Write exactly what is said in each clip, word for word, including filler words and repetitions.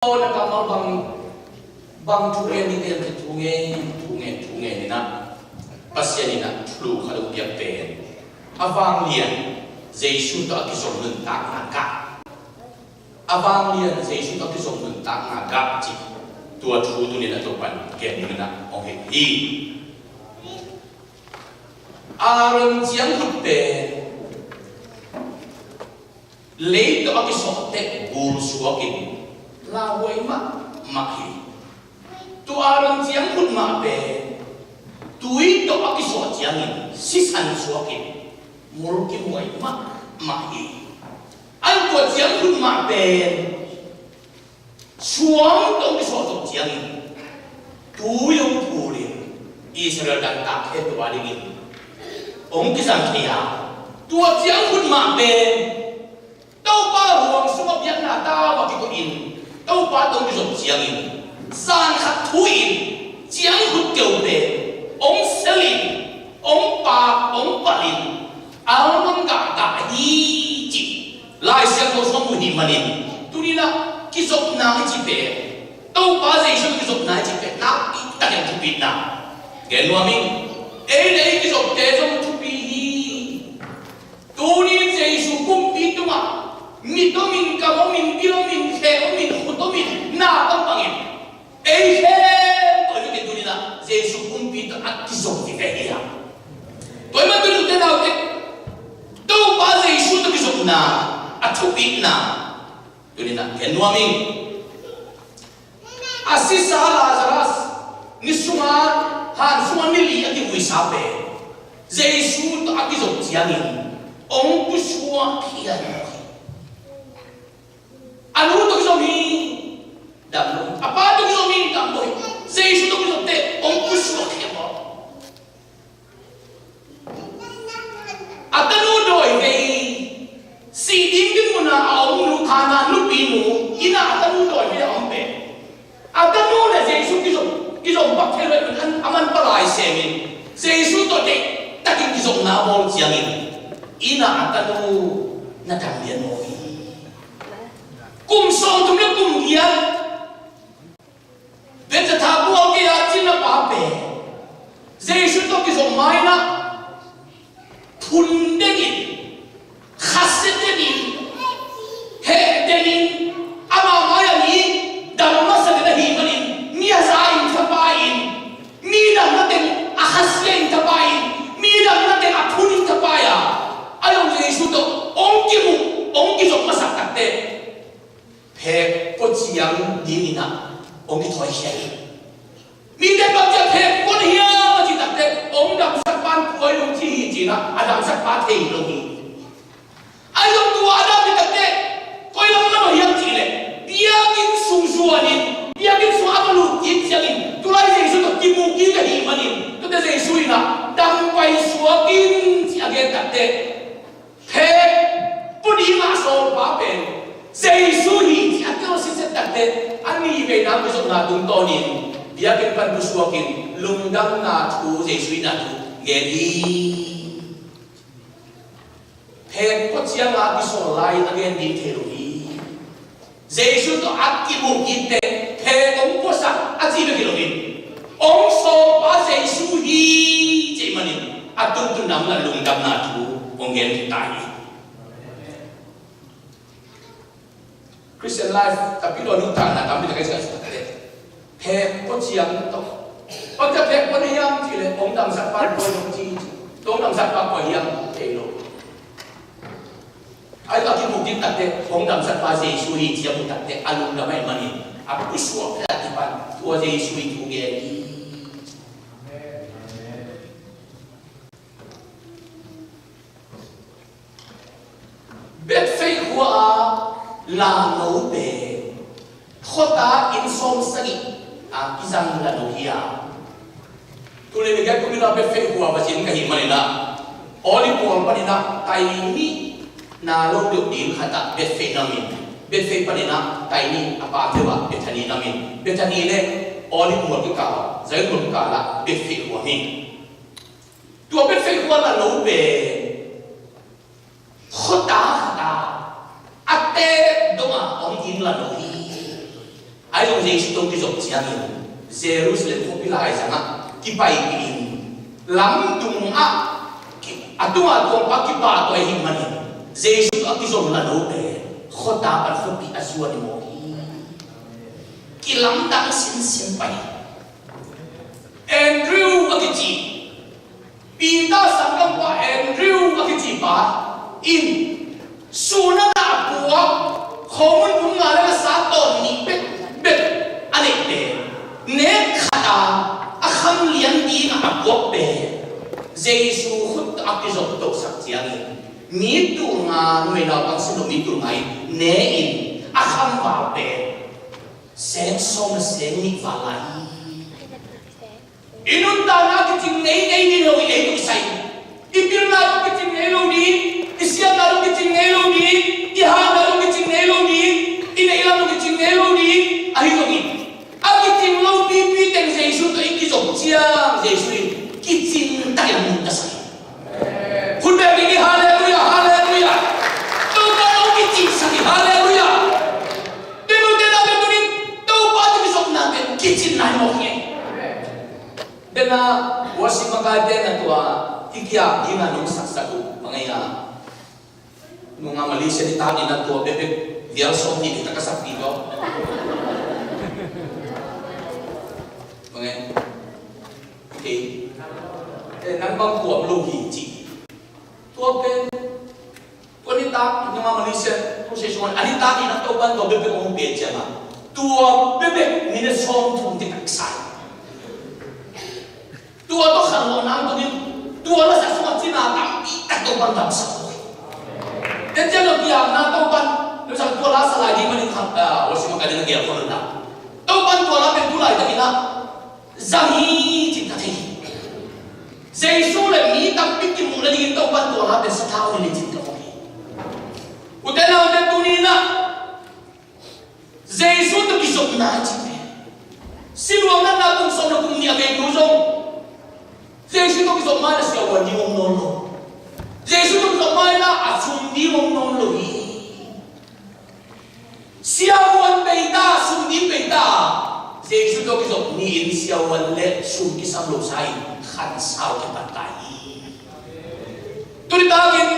Tawh na kammal bang, bang thu ngen ni, thu ngen, thu ngen, thu ngen ni na. Pasian in a thulu khat hong piak pen a vanglian Jesu tawh a kizom nuntakna gah. A vanglian Jesu tawh a kizom nuntakna gah cih tua thu tuni-in a Topa'n gen dingin a hong hilh hi. Aaron ciangkhut pen lei tawh a kisawh teh gul suakin lauhuai mahmah hi. Tua Aaron ciangkhut mah pen tui tawh a kisawh ciangin sisan suakin mulkimhuai mahmah hi. An tua ciangkhut mah pen suang tawh kisawh tawh ciangin tui hong phulin Israel dangtak khempeuh a dingin hong kizang thei a, tua ciangkhut mah pen Topa huang sungah biakna tau a kituahin Topa tawh kizom ciangin zan khat thu-in ciangkhut keu pen hong selin, hong pak, hong palhin almond gah gah hi cih Lai Siangtho sung muh hi manin, tuni-in a kizopna i cih pen, Topa Jesu kizopna i cih pen nakpi takin thupitna. Gen nuam ing, ei le ei kizopte zong thupi hi. Tuni-in Jesu kumpi tungah mit omin, kam omin, bil omin, khe omin, khut omin, na bangin ei khempeuh in tuni-in a Jesu kumpi tawh a kizom hi ve hi a. Tua ahih manin tuni-in ute naute, Topa Jesu tawh kizopna a thupitna tuni-in a gen nuam ing. A sisa Lazarus ni sungah, han sungah ni li a kivuisa pen Jesu tawh a kizom ciangin hong pusuak hi a, a nu tawh kizom hi. Dam lo. A pa tawh kizom hi. Dam lo. Jesu tawh kizom teh hong pusuak hi a maw. A tanu dawi vei, sih ding ding munah a om nu, thana nupi nu inn ah a tanu dawi vei a om pen, a tanu le Jesu kizom, kizom pak thei lo ahih manin a man palai semin Jesu tawh deihtakin kizopna a bawl ciangin inn ah a tanu na dam lian maw hi. Kum sawmthum le kum giat Bethzatha bual gei-a cina pa pen Jesu tawh kizom ma-in ah phun denin, khasia denin, heh denin, ama mai-ah mi dam masa den ahih manin mi a za-in thapai-in, mi damna teng a khasia-in thapai-in, mi damna teng a phun-in thapai a, a zong Jesu tawh hong kimuh, hong kizom masak takteh phek pua ciang dingin ah hong kithawikhia hi. Mite bang ci-a phek pua na hiam a cih takteh hong damsakpa in pua hi lo ci hi ci-in ah a damsakpa thei lo hi. Ahi zong tua a dam hi takteh koi lam lam a hiam cih leh biakinn sung zuanin, biakinn sung a va lut kik ciangin tulai Jesu tawh kimu kik ahih manin tuate Jesu in ah dam pai suak in ci a gen takteh phek pua ding a sawlpa pen Jesu hi ci a telsiset takteh a nih veina kizopna tungtawnin biakinn pan pusuakin lungdamna thu Jesu in ah thu gen hi. Phek pua ciang a kisawl lai a gen ding thei lo hi. Jesu tawh a kimuh kik teh phek hong puasak a ci bek hi loin hong sawlpa Jesu hi cih manin a tuntun nam la lungdamna thu hong gen ta hi. Christian life tapi lo nuntakna tampi tak a i sa suk teh phek pua ciang tawh, pua ciang phek pua na hiam cih leh hong damsakpa koi hong ci, hong damsakpa koi hiam thei lo. Ahi zong a kimuh kik takteh hong damsakpa Jesu hi ci a muh takteh a lungdam ahih manin a pusuak phei a kipan tua Jesu hi thu gen hi. Bethfei khua a la no pen khuata inn sawmsagih a kizang la no hi a. Tuni-in i gen kum in ah Bethfei khua va zin ka hih manin ah Olive mual panin ah tai nih na lo deuh ding khat ah Bethfei na om in, Bethfei panin ah tai nih a pam deuh ah Bethany na om in, Bethany le Olive mual kikal ah, Zion mual kikal ah Bethfei khua hi. Tua Bethfei khua la no pen khuata khat a, a teek dong a om ding la no hi. Ahi zong Jesu tawh kizop ciangin Jerusalem khuapi laizangah kipaipih in lamdung ah ki-, a tungah tuampa kipah tawh ahih manin Jesu tawh a kizom na lo pen khuata pan khuapi a zuan mawk hi. Kilamdang sinsin pai. Andrew a kici, Peter sanggampa Andrew a kici pa in, sun a na a puak, khomun phung nga le masa tawn nih bek, bek a neih pen, nek khat a, a kham lian ding a puak pen Jesu khut a kizop tosak ciangin, mi tul nga, nuai naupang si lo mi tul nga in ne in a kham val pen seng sawm le seng nih val lai hi. I nuntakna kicing ngei ngei ding lo, i ei tuk i sai. I pilna tuk kicing ngei lo ding, i siatna tuk kicing ngei lo ding, i hatna tuk kicing ngei lo ding, i neihlam tuk kicing ngei lo ding. Ahi zongin a kicing lo pipi teng Jesu tawh i kizop ciang Jesu in kicing takin mun ka sak hi. Hun bek in i halleluiah, halleluiah. Topa lo kicing sak hi, halleluiah. Timote na pen tunin Topa tawh kizopna pen kicin nai mawk hi. Dena worship makaite na tua i kiak ding a nong saksak uh bang ei a, nunga Malaysia ni ta ni na tua bebek vial sawm ni ta ka sak ni tua. Bang ei. Okay. Eh, nang bang kuam lo hi ci. Tua pen tua nitak nungah Malaysia khua sungah a nitak ni na Topan tua bekbek hong pia ciangin tua bekbek minute sawm thum te taksa. Tua tawh khanlawhna tungin tua lasak sungah cina tampi tak Topan damsak. Tua ciang tua kiamna Topan damsak tua la sa lai ding manin khan, ah, worship makaite na gial khawm na. Topan tua la pen tu laitakin ah zang hi cin ka thei hi. Jesu le mi tampi kimuh nadingin Topan tua la pen sathau ni le cin ka thei hi. Ute naute tuni in ah Jesu tawh kizopna cih pen siluang natna kum sawm le kum nih a vei tu zong Jesu tawh kizop ma in ah siavuan ding om nawn lo. Jesu tawh kizop ma in ah a sum ding om nawn lo hi. Siavuan bei ta, sum ding bei ta. Jesu tawh kizop ni-in siavuan le sum kisam lo sa in khansau kipat ta hi. Tuni takin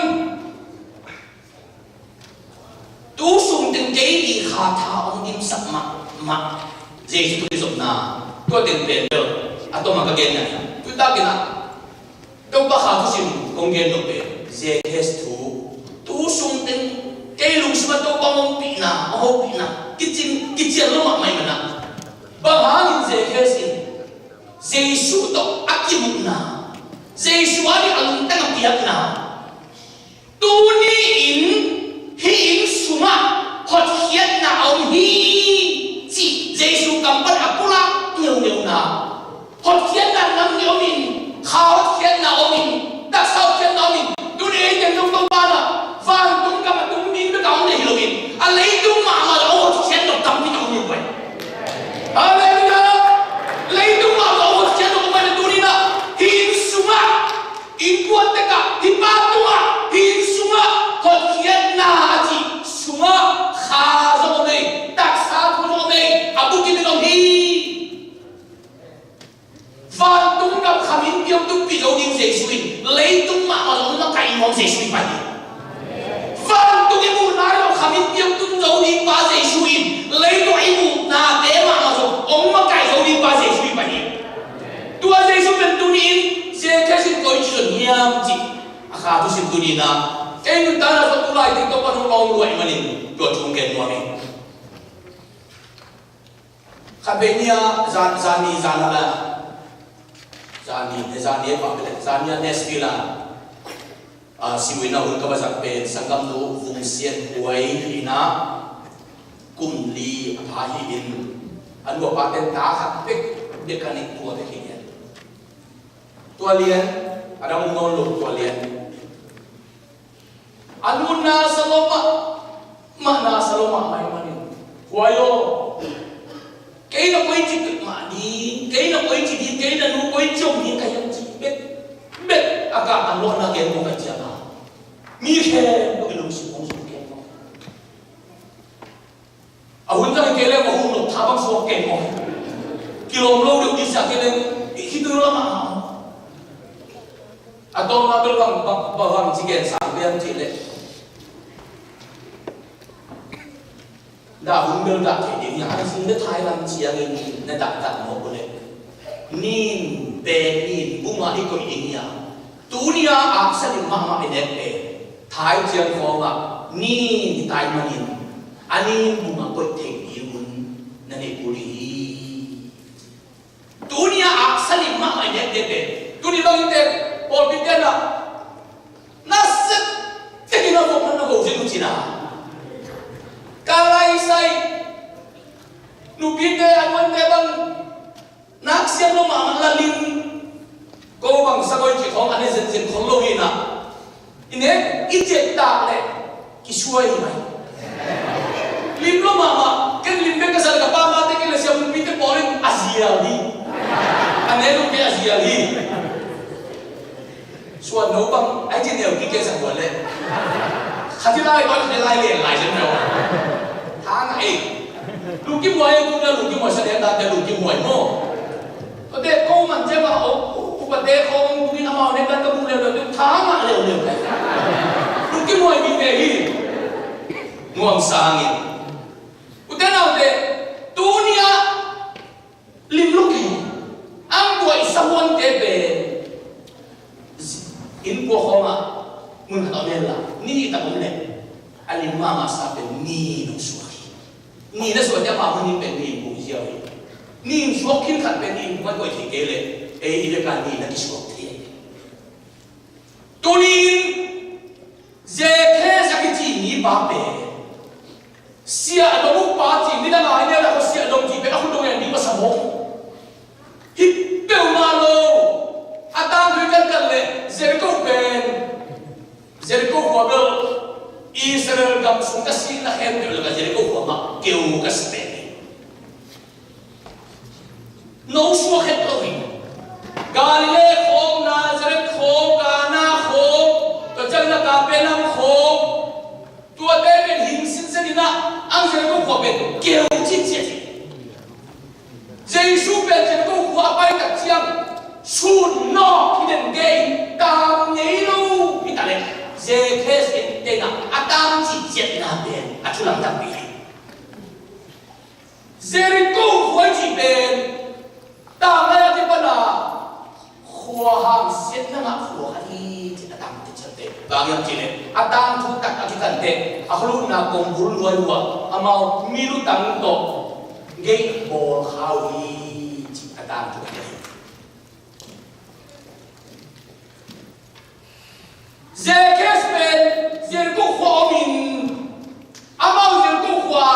tu sung teng kei i kha tha hong dimsak mahmah Jesu tawh kizopna tua teng pen bel a tom a ka gen ngai. Tuni takin ah Topa kha thusim kong gen nop pen Zacchaeus thu. Tu sung teng kei lungsim ah Topa hong pihna, hong hopihna kicin, kician lo mahmah hi manin ah bang hangin Zacchaeus in Jesu tawh a kimuhna, Jesu a ding a lungtang a piakna, tuni in hih inn sungah hotkhiatna a om hi cih Jesu kam pan a pulak ngeungeuna. Hotkhiatna nam nih om in, kha hotkhiatna om in, taksa hotkhiatna om in, tuni ei teng zong Topa in ah vantung gam a tung ding bek a om ding hi lo in, a leitung mahmah zong a hotkhiat nop tampi tak om hi pai. Halleluiah! Leitung mahmah zong a hotkhiat nop om pai na tuni in ah hih inn sungah innkuan tek ah, hih pa tungah, hih inn sungah hotkhiatna a cih sungah kha zong om ei, taksa thu zong om ei, a bukim in om hi. Vantung gam kham in piang tung pi zo ding Jesu in, leitung mahmah zong makaih nuam Jesu in pai hi. Vantung i muhna zong kham in piang tung zo ding pa Jesu in, leitung i muhnate mahmah zong hong makaih zo ding pa Jesu in pai hi. Tua Jesu pen tuni in Zacchaeus in koi ci zon hiam cih a kha thusim tuni in ah kei nuntakna sung tu lai teng Topa nong lawng luai manin tua thu hong gen nuam hi. Khat vei ni a zan, zan ni, zan a la zan ni, zan ni a pa bele zan ni a Nashville a a, siwina hun ka va zat pen sanggamnu Vung Sian Huai hi in ah, kum li a pha hi in, a nu a pa ten ta khat bek bek a nih, tua bek hi in. Tua lian a dang om nawn lo, tua lian a nu na sa lo mah, mah na sa lo mahmah ahih manin, Huai aw, kei na koici peuhmah ding, kei na koici ding, kei na nu koici om ding ka hiam cih bek bek a kah a lawhna gen mawk a, ciang a mi khempeuh i lungsim hong zum gen mawk. A hun zang hi kei leh a hun nop tha bang suak Nuam lo deuh disa kei leng i khitui lo mahmah. A tawpna bel bang, bang, bang, bang ci gen sang pian cih leh, dah hun bel dah thei ding hi a, a zing le thailam ciangin na dahdah mawk uh leh, nin pen nin buma i koih ding hi a, tuni a aksa lim mahmah i nek pen thai ciang khawngah nin i tai manin a nin buma koih thei ding hun na neih kul hi. Tuni a aksa lim mahmah i nekte pen, tuni bangin te pawlpi te na nasia tekin a vok na go zin uh cina. Ka laisai nupite a nuante bang naksiam lo mahmah la lim, ko bang sagoi cih khawng a ne zenzen khol lo hi na. I nek i ciah tak leh kisuai hi mai. Lim lo mahmah, ken lim bek ka sa leh ka pa mate ken le siam nupite pawl in a zial hi. A ne lo kei a zial hi. Suan no bang ai ci neu kik kei sa kuan leh. Kha ci lai, kha ci lai lian lai zen neu. Thang a ei. Lungkim huai, tu na lungkim huai sa lian dan te lungkim huai maw. Ute ko man ciang a, o, upate khawng tungin amau nek dan ka mu leuleu, tha ngah leuleu. Lungkim huai mite hi. Nuam sangin. Ute naute, tuni a lim luk hi. Ang buai sa huante pen. Inn pua khawngah mun khat om hen la, ni tak om leh a lim mahmah sa pen ni nong suak hi. Ni na suak ciang mah mun in pen ni in bung ziau hi. Ni in suak khin khat pen ni in bung a koih thei kei leh ei i vek a ni na kisuak thei. Tuni in Zekhes a kici mi pa pen siahdong uh pa ci, midang a hi leh a siahdong ci pen a khut dong en ding masa mawk. Hi peuhmah lo. A tangthu i kankan leh Jericho pen, Jericho khua bel Israel gam sung ka sihna khempeuh lakah Jericho khua mah keu ka si pen hi. No suak het lo hi. Galilee khawng, Nazareth khawng, Kana khawng, tua ciang na Kapernaum khawng, tuate pen hing sinsen in ah, ang Jericho khua pen keu citciat hi. Jesu pen Jericho khua a pai tak ciang sun nawk hi den kei, tam ngei lo hi ta leh, Zekhes in tena a tam citciatna pen a thulang tampi hi. Jericho khua i cih pen, tang lai a kipan a khua hang siatna ngah khua khat hi, ci a tangthu ciangte. Bang hiam cih leh a tangthu tak a kikante, a khualutna kong bul luai uh a, amau mi lutang tawh gate bawl kha uh hi, ci a tangthu khat hi. Zekhes pen Jericho khua om in, amau Jericho khua,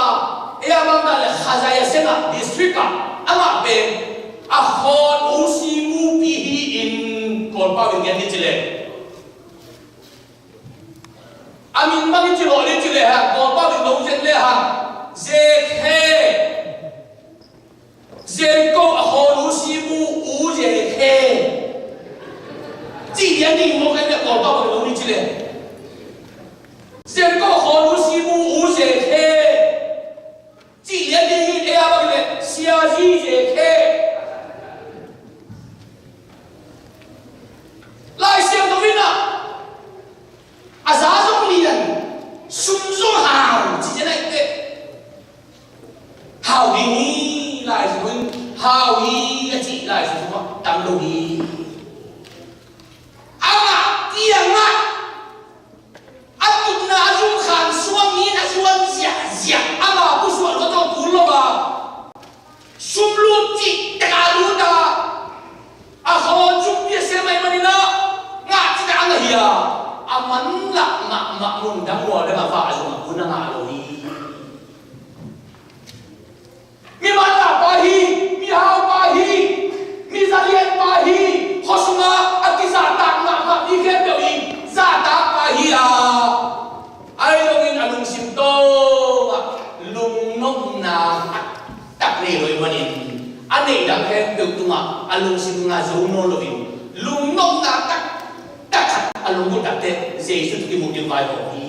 ei a bang dan le Khazaya seng a district a, amah pen a khawn u si mupi hi in, Kawlpau in gen ni ci le. A min bang in ci lawh ni ci le hang, Kawlpau in lo gen le hang, Zekhe. Jericho a khawn u si mu u Zekhe. Cih lian ding maw, kei bek Kawlpau bang lo ni ci le. Jericho a khawn u si mu u Zekhe. Cih lian ding hi, ei a bang le Sia Zi Zekhe. Lai Siangtho in ah, a za zong lian, sum zong hau, ci ciang a i teh. Hau ding hi, Lai Siangtho in hau hi a cih Lai Siangtho ah tam lo hi. Amah kiangah a tutna a zum khan suang in a zuan ziahziah, amah pusuah lua tawh kul lo a, sum lut cih tak a lut a, a khawn sumpi a sem ahih manin ah ngah cih tak a ngah hi a, a manlah mahmah mun dang mual dang a vah zong a hun a ngah lo hi. Mi manlah pa hi, mi hau pa hi, mi zalian pa hi, khua sungah a kizahtak mahmah mi khempeuh in zahtak pa hi a, ahi zongin a lungsim tawngah lungnopna taktak nei lo ahih manin a neih dang khempeuh tungah a lungsim nga zo nawn loin lungnopna taktak khat a lunggulh takteh Jesu tawh kimuh ding vaihawm hi.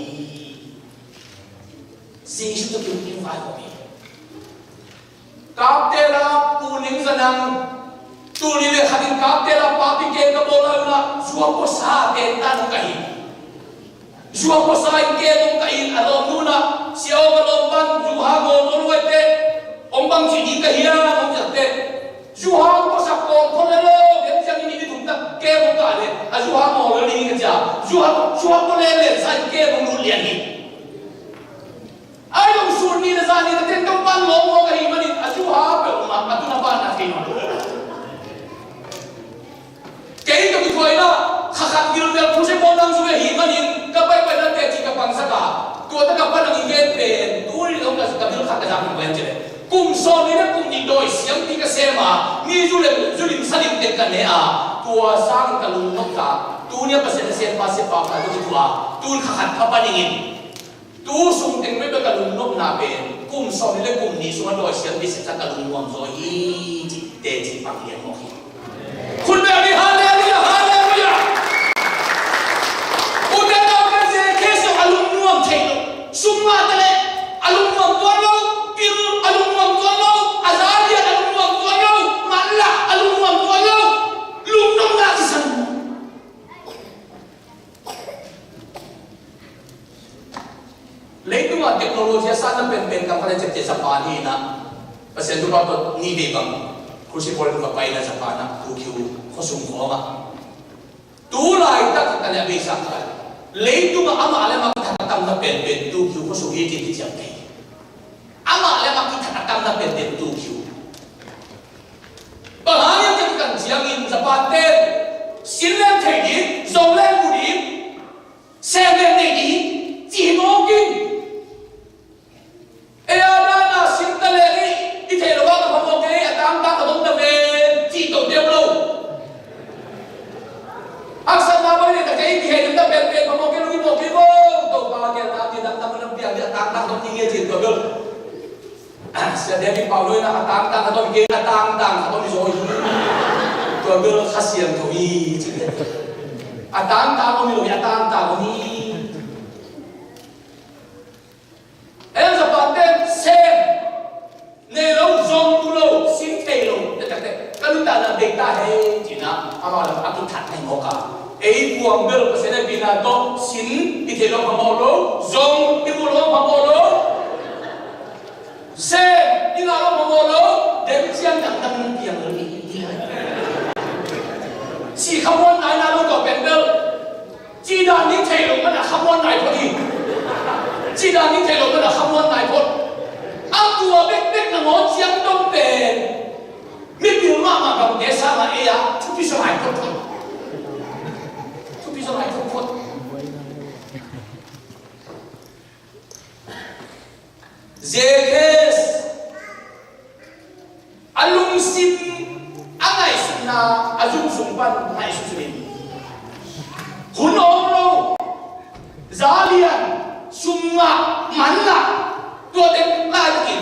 Jesu tawh kimuh ding vaihawm hi. Kapte la Pu Ning Za nang, tuni le khatin kapte la papi ke ka bawl lai un ah, zua puasa ten ta nung ka hi. Zua puasa in ke nung ka in a lawmnu in ah, sia aw ka lawm pan, zuha gawl nawn lo ai teh, hong bang ci ding ka hiam hong ci teh. Zuha puasa kawm khol le lo, den ciang in i ni thum tak ke nung ka le, a zuha gawl lo ding ka cia. Zuha, zuha ko le le sa in ke nung lut lian hi. Ai lo sun ni na zan ni na ten tong pan lo mo ka hi manin a zuha peuhmah a tun a pan a thei mah. Kei ka mikhuaina kha khat gilvel khusia pawl nang zu hi manin ka paipaina teci ka pangsak a, tua tak a pan a ngigen pen tuni lo ka bil khat ka zak nang pen cile. Kum sawm ni le kum ni dawi siampi ka sem a, mi zu le zu lim sa lim tek ka ne a, tua sang ka lungnop ta. Tuni a Pasian a sem pa sem pa ka tu tu a, tun kha khat pha pa dingin. Tu sung teng peuhpeuh ka lungnopna pen kum sawm ni le kum nih sungah dawi siampi sepsa ka lungnuam zaw hi, ci teci pang lian mawk hi. Khut beng ni, halleluia, halleluia. U te nau te, Zacchaeus zong a lungnuam thei lo. Sum ngah ta leh a lungnuam tuan lo. Pil a lungnuam tuan lo. A za lian a lungnuam tuan lo. Manlah a lungnuam tuan lo. Lungnopna kisam. Leitungah technology a sanna penpen ka pale ciapcia Japan hi inah, Pasian thupha tawh ni vei bang crucible ka paina Japan ah, Tokyo khuasung khawngah. Tu laitak ka le a beisak ka. Leitungah amah le amah kithak a tamna penpen Tokyo khuasung hi ci kiciam thei. Amah le amah kithak a tamna penpen Tokyo. Bang hang hiam cih leh kan ciangin Japan ten sin leng thei ding, zong leng mu ding, sem leng nei ding, ci hi mawk in. Ei a dana sin ta leng i, i theih loh bang a phamawh kei, a tangtang ka dong ta ve, cih to deuh lo. Haksatna bang nei ta kei, i theih loh bang pen pen phamawh kei, lung i mawh kei vo, Topa gelna, a dang dang lam piang ding, a tangtang dong ding hi a, cih to deuh. Sia David Paulo in a tangtang khat om hi kei, a tangtang khat om hi zaw hi. Tua bel Kha Siangtho hi ci. A tangtang om hi lo hi, a tangtang om hi. Ei a Japan ten sem nei lo, zong mu lo, sin thei lo, te te te. Ka nuntakna bei ta hei ci-in a, amah lam a kithat thei mawk a. Ei buang bel Pasian hehpihna tawh sin i theih lo phamawh lo, zong i mu lo phamawh lo. Sem i ngah lo phamawh lo, dem ciang dangdang in piang lo hi. Si khamuan nai na lo tawh pen bel. Cih dan ding thei lo mana khamuan nai phot hi. Cih dan ding thei lo mana khamuan nai phot. A tua bekbek nangawn ciang dong pen mipil mahmah gamte sangah ei ah thupi zaw nai phot phot. Thupi zaw nai phot phot. Zacchaeus a lungsim a ngaihsutna a zungzung pan ngaihsut in, hun om lo, za lian, sum ngah, man ngah, tuate laitakin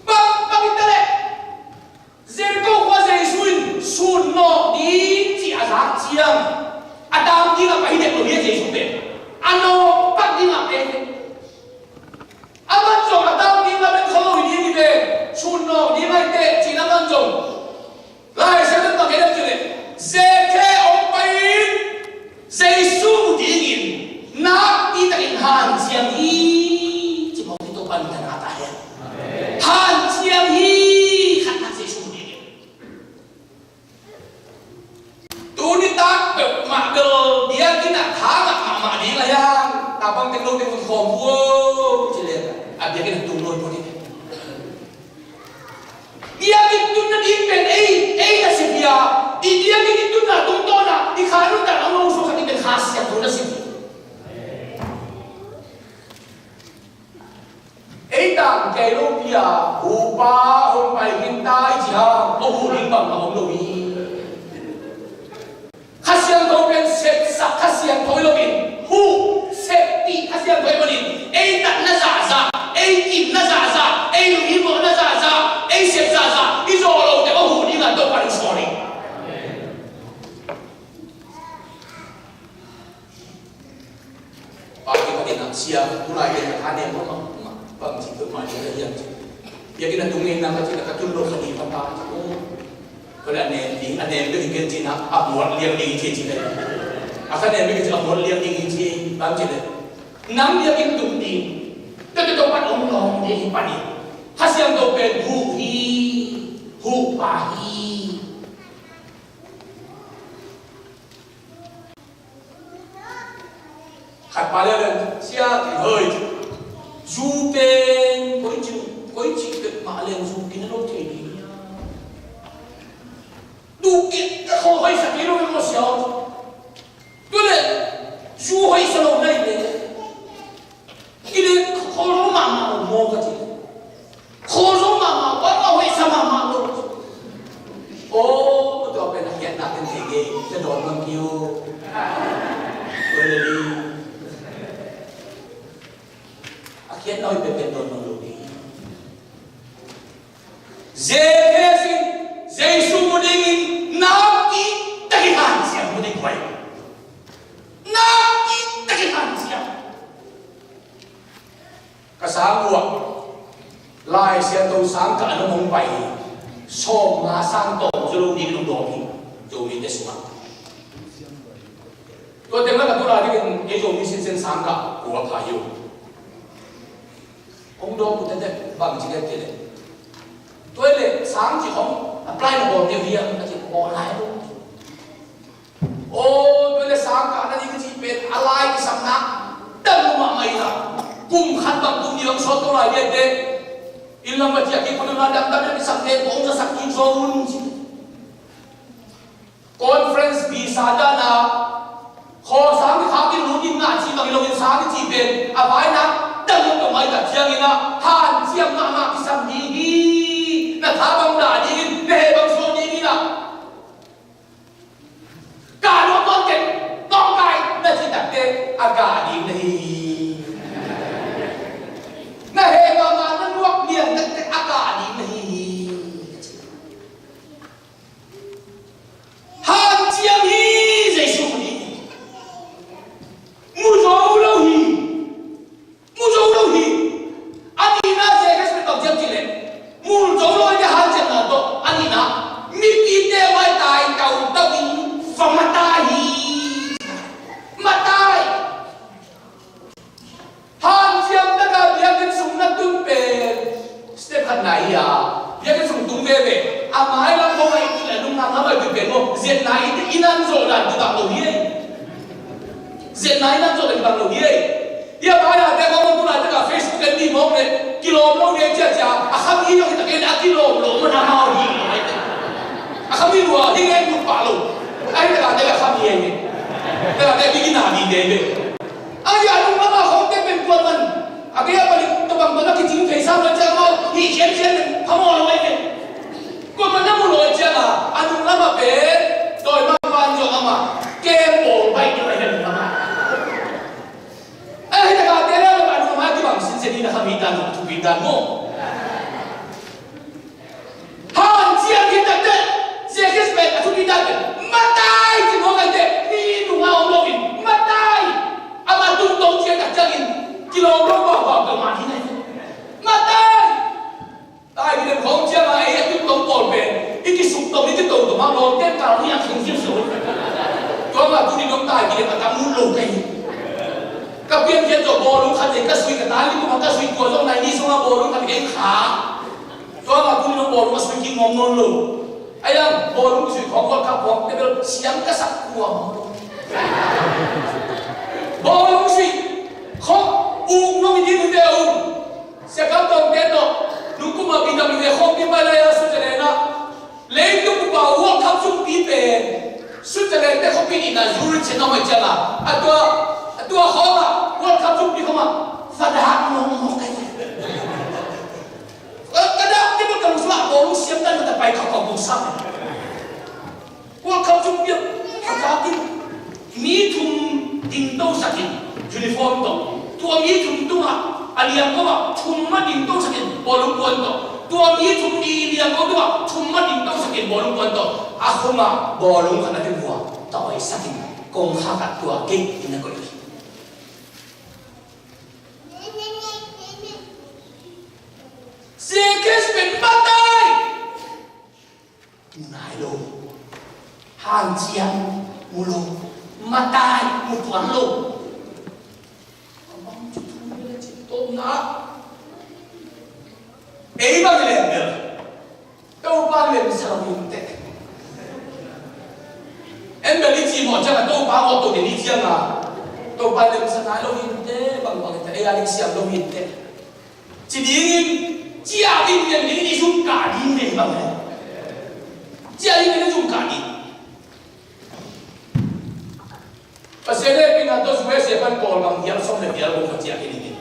bang bang in ta leh Jericho khua Jesu in sun nawk ding cih a zak ciang a tang dingah pai dek lo hi a, Jesu pen a nawk pak dingah pai. A man zong a tang ding lam en kha lo hi ding hi ve, sun nawk ding ahi teh cih a man zong. Lai Siangtho bang gen hiam cih leh Zacchaeus hong pai in Jesu mu dingin nakpi takin hanciam hi. Ci mawk ni, Topa minthanna ta hen. Hanciam hi. Khatna Jesu mu dingin. Tuni tak peuhmah bel biakinn ah tha ngah mahmah ding a hiam? Tapang teng lo teng un khawm uh ci leh a biakinn ah tung lo hi pawh ding. Biakinn tun nading pen ei, ei nasep hi a, i biakinn i tunna tungtawn ah i kha nuntakna hong lungsuak khat i pen Kha Siangtho nasep hi. Ei tang kei lopi a, hupa hong pai khin ta i ci hang, hong huh ding bangmah om lo hi. Kha Siangtho pen sepsak Kha Siangtho hi loin, huh, seppih Kha Siangtho hi manin, ei tatna zahzah, ei kimna zahzah, ei lunghimawhna zahzah, ei sep zahzah i zawh lote hong huh dingin Topa in sawl hi. Pau khat in ah, sia, tulai te ka tha nem mah mah, bang ci peuhmah ding ka hiam ci. Biakinn a tung ngeina ka cih leh ka tun lo kha ding ka ta. Tua leh a nem ding, a nem bek hi ken cih na, a muat liang ding hi ci ci leh. A kha nem bek hi ci a muat liang ding hi ci, bang ci leh. Nang biakinn tung ding. Tua tua tua pan ong lawng ding hi pan hi. Kha Siangtho pen huh hi, huh pah hi. Khat pa le le, sia, hoi, zu pen, koi ci, koi ci pek mah le zu kin lo thei ding. Du kin ka kho hoi sa kei lo ko sia. Tu le, zu hoi sa lo nai le. Kile kholzo mahmah lo maw ka ci. Kholzo mahmah, wan mah hoih sa mahmah lo. Aw, tua pen a khiatna pen thei ngei, ka dawn mang kio. Tua le li. A khiatna hoih pen pen dawn mang lo ding. Zekhia in Jesu mu dingin nakpi takin hanciam mu ding huai. Nakpi takin hanciam. Ka sang uh ah Lai Siangtho sang kah a nong hong pai hi. Sawmnga sang tawm zaw lo ding nong dawng hi. Zomite sungah. Tua teng lak a tu lai dingin ei Zomi sinsen sang kah kua pha hi uh. Hong dawng uh tete bang ci dek kei leh. Tua leh sang ci hong apply na bawl deuh hiam a ci bawl lai lo. Aw, tua leh sang kah na ding ka cih pen a lai kisapna dam mahmah ina. Kum khat bang kum nih bang sawt to lai vialte. Inn lam va ciah kik un a damdam na kisapte kong zasak kik zaw un ci. Conference visa dana khaw sang kikhak in lut in ngah cih bang hi loin sang i cih pen a vaina dam mahmah ina ciangin a hanciam mahmah kisam ding hi. Na tha bang dah dingin na heh bang suak dingin a Ka nuam tuan ken, tawngkai na ci takte a gah ding na hi hi. Na heh mahmah na nuak lian takte a gah ding na hi hi. Hanciam hi, Jesu mu ding. Mu zo lo hi. Mu zo lo hi. A nihna Zekhia pen bang ci hiam cih leh, mu zo lo hi a hanciamna tawh a nihna mipite maitai tautau in va matai hi. Matai. Hanciam taka biakinn sung na tun pen step khat nai hi a, biakinn sung tung veve. A mailam khawng a i tun leh lungdam lam a i tun pen maw, ziatna i, i nan zawh dan kibang lo hi ei. Ziatna i nan zawh dan kibang lo hi ei. Hih a mailamte khawng tu laitak a Facebook en dih mawk leh kilawm lo ding ciacia, a khami lo hi tak ei leh a kilawm lo man a mau hi lo ai te. A khami lua hi ngei luk pah lo. Ai tak a te a khami ei. Tak a te bigin a ding dei ve. Ai a lunglam a khawngte pen kuaman a kei a palik tabang bang a kicing thei sam lo ciang mau hih khiankhian phamawh lo ai ve. Kuaman na mu lo ai ciang a, a lunglam a pen dawi man van zong amah kem bawl baih deuh ai ve a lunglam a. Ahi taka te le a lunglam a kibang sinsen in a khami dan, thupi dan maw? Hanciam hi takte, Zekhia pen a thupi dan pen matai ci mawk ai te, mi nunga om loin matai. Amah tungtong ciang tak ciangin kilawm lo bauhbauh peuhmah hi nai. Matai. Tai kilem khawng ciang a ei a tungtong pawl pen i kisuktom i kitotom a lawmte kal ni a kheng ziauziau. Tua mah tuni dong tai kilem a ka mut lo ka hi. Ka piankhiat tawh bawlung khat ei ka sui ka tai ni kum a ka sui tua zong nai ni sung a bawlung khat ei kha. Tua mah tuni dong bawlung a sui kik ngawm nawn lo. Ai ang bawlung sui khawng World Cup khawng table siam ka sak kua. Bawlung sui khawng uk nong i ding uh te a um. Sia Kam Tawngte tawh nung kum a B W A khawng kipai lai a Switzerland ah leitung upa World Cup sungpi pen Switzerland te khuapi nihna Zurich in a om ai ciang a, a tua, a tua khawng ah World Cup sungpi khawng ah fadak mawngmawng ka hi. Ka dak te bawlung sungah bawlung siam dan ka pai khawng khawng bawlung sam. World Cup sungpi ah fadak in mi thum dingto sakin uniform tawh, tua mi thum tungah a liangko ah thum mah dingto sakin bawlung puan tawh, tua mi thum i liangko tungah thum mah dingto sakin bawlung puan tawh, a khum ah bawlung khat na tun vua tawi sakin kongkhak ah tua gate in a koih hi. Zacchaeus pen matai, mu nai lo. Hanciam, mu lo. Matai, mu tuan lo. Amah cu thu bel a cih tawpna. Ei bang i lem bel Topa lemsa lo hi inteh. En bel i cih mawh ciangin Topa mawh to ding i ciangin Topa lemsa nai lo hi inteh, bangbang inteh, ei a ding siam lo hi inteh. Ci dingin ciah ding pen ding i zum kah ding pen bang le. Ciah ding pen i zum kah ding. Pasian hehpihna tawh U S A pan Kawlgam hial sawm le hial bawk a ciah hi ding hi.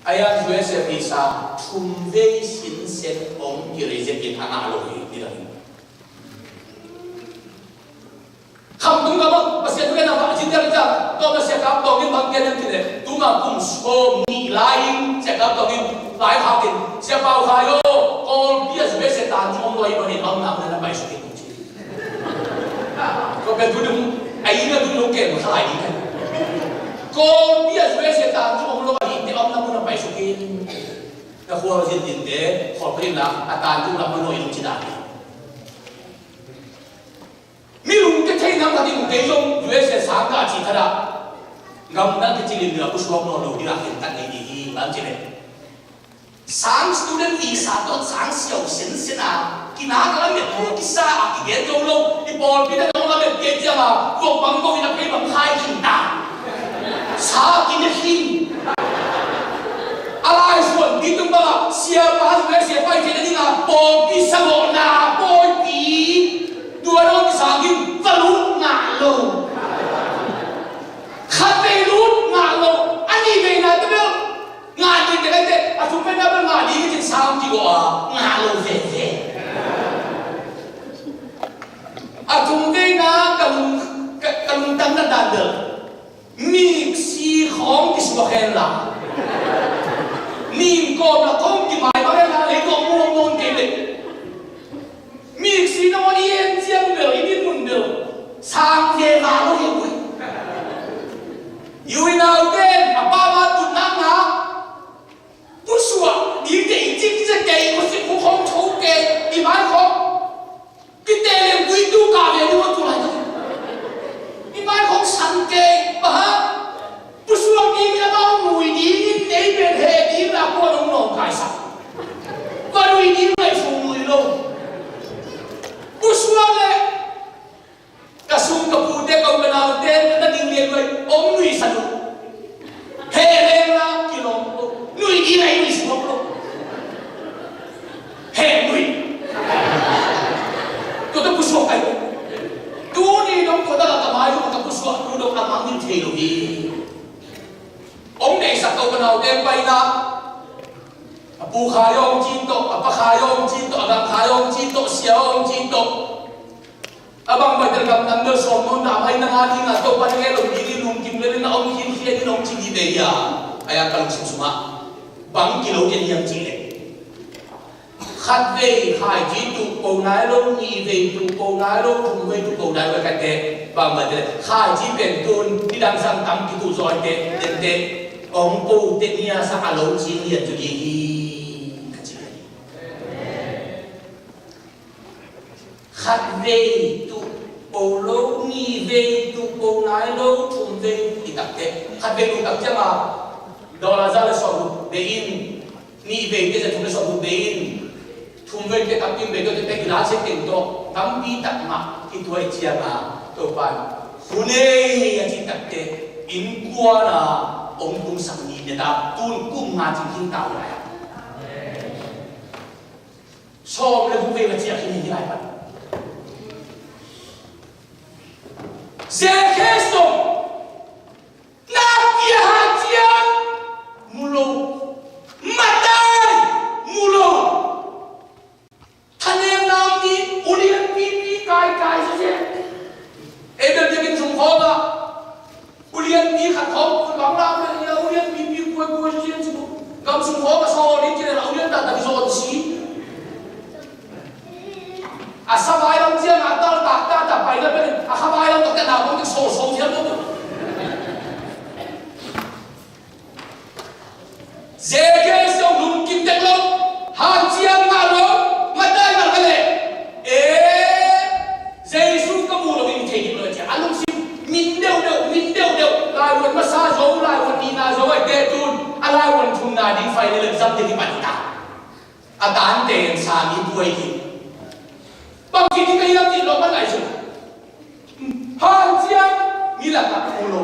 A hial U S A visa thum vei sinsen hong ki-reject in a ngah lo hi, hi ding hi. Khamtung ka bang, Pasian tu kena ba, jin der ja, to Pasian ka tawng in bang kian in kile, tu ma kum sawm nih lai in, Pasian ka tawng in, lai khak in, Sia Pau Khai aw, Kawlpi a U S A tan cu om lo hi bang in, om nak na pai suk in, ci. Ko pen tu dum, ai na tu lo kem khalai ni kan. Kawlpi a U S A tan cu om lo hi, te om nak na pai suk in. Na khual zin din te, khual pin la, a tan tu lam ma lo in ci na. Mi lungkia thei nam khat in kei zong U S A sang ka ci khat ah, gamdang kicilin ding a pusuak nawn lo ding a khentat nei ding hi, bang ci leh. Sang student visa tawh sang siau sensen a, kinak lamet lo, kisa a kigen zo lo, i pawlpi na nong lamet kei ciang a, vok bang ko in a pei bang khai khin ta. Sa kine khin. A lai suan pi tung bang a, siapa zung le siapa i khin a ding a, pawlpi sa gawh na, pawipi. Tua lo kisang in, va lut ngah lo. Khat vei lut ngah lo. A nih veina te bel ngah ding te kai te, a thum veina bel ngah ding i cin sang kigawh a, ngah lo veve. A thum veina ka lung, ka, ka lungtang na dan bel. Miksi khawng kisuak hen la. Nin kawm la khawng kimai bang hen la, lei kawm muang muang kei leh. Miksi na wan i en ciang bel, i dinmun bel. Sang ve va lo hi ui. I ui nau ten, a pa ma tut nak na. Pusuak, i te i cik i cik kei, pusuak khawng tho kei, i mai khawng. Kite leng tui tu ka ve ding a tu lai tak. I mai khawng san kei, bang hang. Pusuak ding in amau nui ding in ei pen he ding la kuan hong nawngkaisak. Ka nui ding ngaihsut nui lo. Pusuak le ka sung ka pute ka u ka naute na ding lian vai hong nuisak lo. He leng la kilawm lo. Nui ding a i nuisak lo. He nui. Tua tawh pusuak kai. Tuni dong tua tawh ka mai zong ka pusuak tu dong a mangngilh thei lo hi. Hong deihsak ka u ka naute paina. A pu Khai hong ci tawh, a pa Khai hong ci tawh, a gam Khai hong ci tawh, sia hong ci tawh. A bang pai tel gamdang bel sawm nawn dah mai na nga ding a, Topa ding e lo ding i lungkim lel in a om khinkhian in hong ci dih ve hi a. Ai a ka lungsim sungah bang kilo ken hiam cih leh, khat vei khaiji tuh ko nai lo, nih vei tuh ko nai lo, thum vei tuh ko nai lo, khat te bang pai tel khaiji pen tun nidang sang tam kituh zaw te, tente hong ko te nia sa a lo cing lian cu dih hi, ka ci hi. Khat vei tuh ko lo, nih vei tuh ko nai lo, thum vei tuh i tak teh. Khat vei tuh tak ciang a dollar za le sawm bei in, nih vei te za thum le sawm bei in, thum vei te tak in bei tuah te i la se teng tawh tampi tak mah i tuah i ciang a, Topa in hun ei a cih tak teh innkuan a om tung sak ni ne ta tun kum nga cing khin ta uh lai a. Sawm le guk vei va ciah khin hi lai pan. Zekhe sawm. Na kia ha ciang mu lo. Matai mu lo. Thanem nam ni ulian pipi kai kai sa se. Ei bel biakinn sung khawng ah ulianpi khat khawng, bang lam le nia ulianpipi kuaikua cian ci bu. Gam sung khawng a sawl in ci le la ulian taktak i zawn si. A sa vai lam ciang a tal taktak pai na pen a kha vai lam taktak na bang tek sawl sawl cian lo. Zekhia siang lungkim tek lo. huai hi. Bang ci ding ka hiam cih lawhman ngaihsun. Hanciam mi lakah om lo.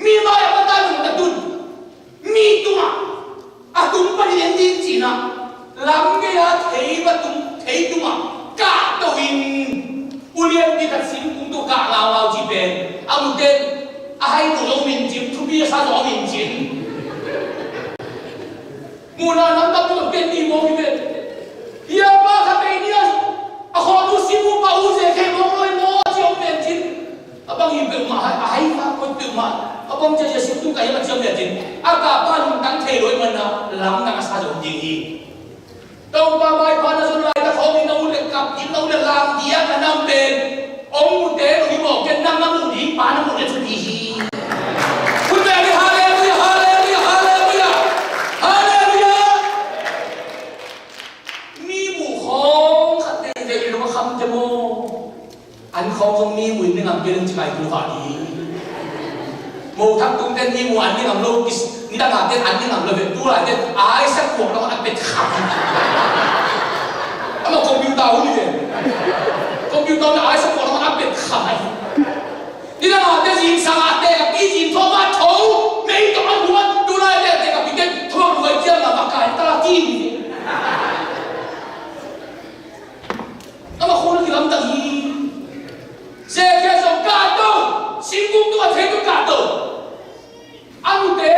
Mi mai-ah mata nungta tun. Mi tungah a tung panin en ding cihna lam gei-a thei va tung, thei tungah kahto in, ulianpi khat singkung tawh kah ngaungau ci pen a muten a hai mu zong min cin, thupi a sa zong min cin. Muhna nam tam tawh ken ni mawk hi pen. Hia pa khat ei ni a, a khawhnu sim uh pa uh ze khe mawk loi maw a ci om pen cin. A bang hi peuhmah, a hai, a hai fa khot peuhmah, a bang cia cia sim tung ka hiam a ciam lia cin. A kapa lungtang thei loi manna lamdang a sa zong ding hi. Topa maipha na zon lai ta khawm in na ut le kap in na ut le lam diak a nam pen. Ong mute lo hi mawk ken nang na mu ding pa na mu le thupi hi. Khut beng hi, halleluiah, halleluiah, halleluiah, halleluiah. Mi mu khawng khat teng teng i lung a kham te maw? An khawng zong mi mu in ni ngam kei leng ci kai tu va hi. Mo thak tung ten mi mu an ni ngam lo kis, ni dang a ten an ni ngam lo ve. Tu lai ten ai sa kuak lo a pet kham. Ama computer hun ni ve. Computer na ai sa kuak lo a pet kham ai. Ni dang a te zing sang a te ka pi zing tho ma tho. Mei tawh an huan tu lai te te ka pi te tho luai ciang a va kai ta ti ni ve. Ama khawng na kilamdang hi. Zekhia zong kahto, singkung tungah thei tawh kahto. A nute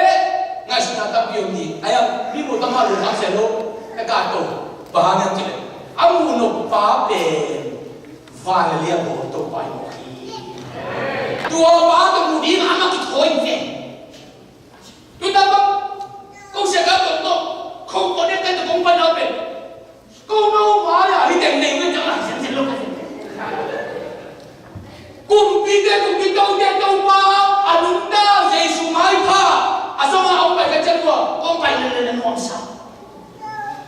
ngaihsutna tampi om hi. Ai-a mi mu tama lungkham se lo, a kahto. Bang hang hiam cih leh a mu nop pa pen van le lei a bawl Topa hi mawk hi. Tua pa tawh mu ding a ama kithawi ve. Tuta bang ko sia ka tawh tawh ko ko dek ka tawh kong pan au pen. Ko no mai-ah hih teng nei uh in ciang lai siansian lo ka hi. Kumpite, kumpi tote Topa a nungta Jesu maipha a zong a hong pai ka ciang tua kong pai lel lel a nuamsa.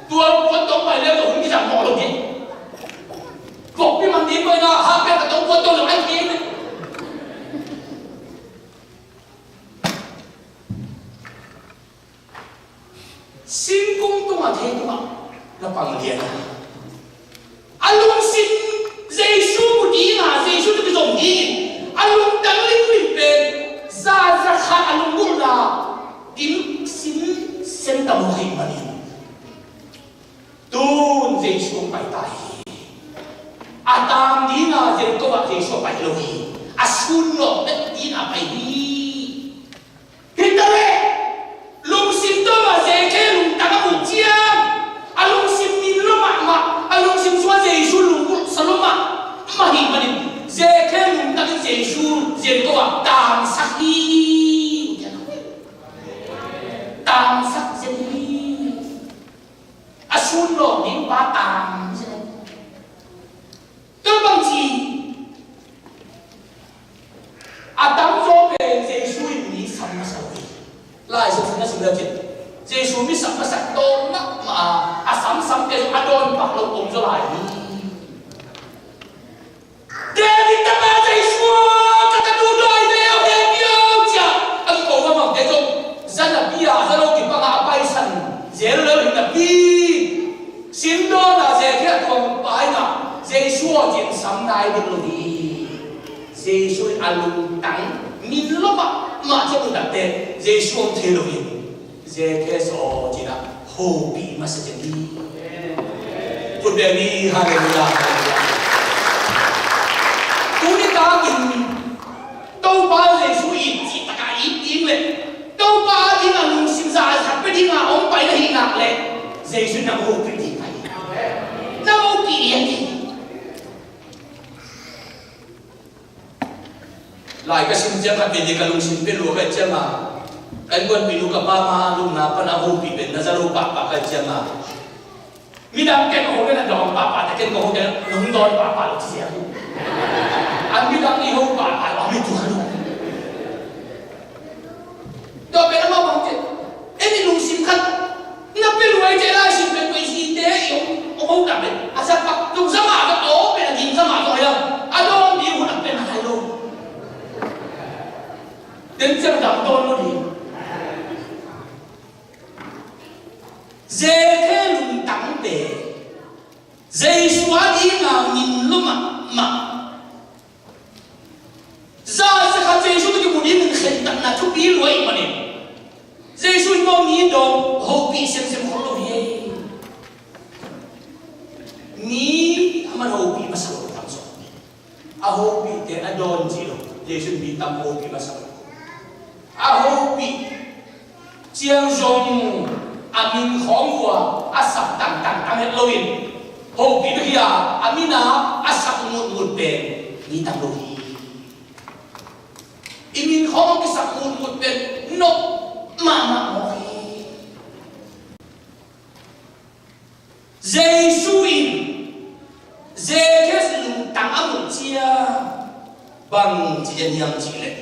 Tua puan tawh pai lel tua hun kizang mawh lo hi. Vokpi man ding pai na hahpian ka tawh puan tawh lo ai kei. Singkung tungah thei tungah na pang lian a, a lungsim Jesu mu ding a, Jesu tawh kizom ding in a lungtang limlim pen za, za khat a lunggulhna dim sim sen ta mawk ahih manin tun Jesu hong pai ta hi. A taam ding a Jeriko ah Jesu a pai lo hi. A sun nawh bek ding a pai hi. Hi ta leh lungsim tawh a Zekhia lungtang a muh ciang a lungsim min lua mahmah, a lungsim sungah Jesu lunggulh sa lua mahmah ahih manin Zekhia lungtang in Jesu Jeriko ah taamsak hi. Taamsak zen hi. A sun nawh ding pa taam zen hi. Tua bang ci a tamzaw pen Jesu in mi sam masa lo hi. Lai Siangtho na sim le cin Jesu mi sam masa tawm mahmah a, a samsamte zong a dawn pah lo om zaw lai hi. David tapa Jesu aw, ka tanu dawi ve aw, hehpih aw, ci-a a kiko mahmahte zong zanapi a za lo kipang a a paisan zel lo hi napi. Simdawn a Zekhia tuang pa in a Jesu aw ci-in sam nai ding lo hi. Jesu in a lungtang min lua mahmah ci-a mu takte Jesu aw thei lo hi. Zekhia aw ci-in a hopih masa zen hi. Khut beng ni, halleluiah. Tuni takin Topa Jesu it cih takah it ding le Topa ading a lungsim za a zat pia ding a hong pai na hih nak leh Jesu in nang hopih ding pai. Nang hopih lian ding. Lai ka sim ciang khat vei ka lungsim pia lua ka ciang a, ka innkuanpih nu ka pa ma lungna pan a hopih pen na za lo pahpah ka ciang a, midang ken ho le na dawn pahpah ta, ken ka ho le na hong dawn pahpah lo ci sia. A midang i ho pahpah lo a mi tuan lo. Tua pen amah bang ci, en i lungsim khat na pia luai ci lai sim pen tua i hite i hong, hong hong dam pen a sa pak tung sa mah ka aw pen a ging sa mah ka aw hiam? A dawn ding hun a pen a hai lo. Den ciang dam dawn lo ding. Zekhia lungtang pen, Jesu hopih masa lo tam zaw. A hopihte a dawn cih lo. Jesu in mi tam hopih masa lo. A hopih ciang zong a min khawng uh a, a sak tangtang tam het loin hopih bek hi a, a min a a sak ngutngut pen mi tam lo hi. I min khawng a kisak ngutngut pen nop mahmah mawk hi. Jesu in Zakheus lungtang a muh ciang bang ci hiam cih leh,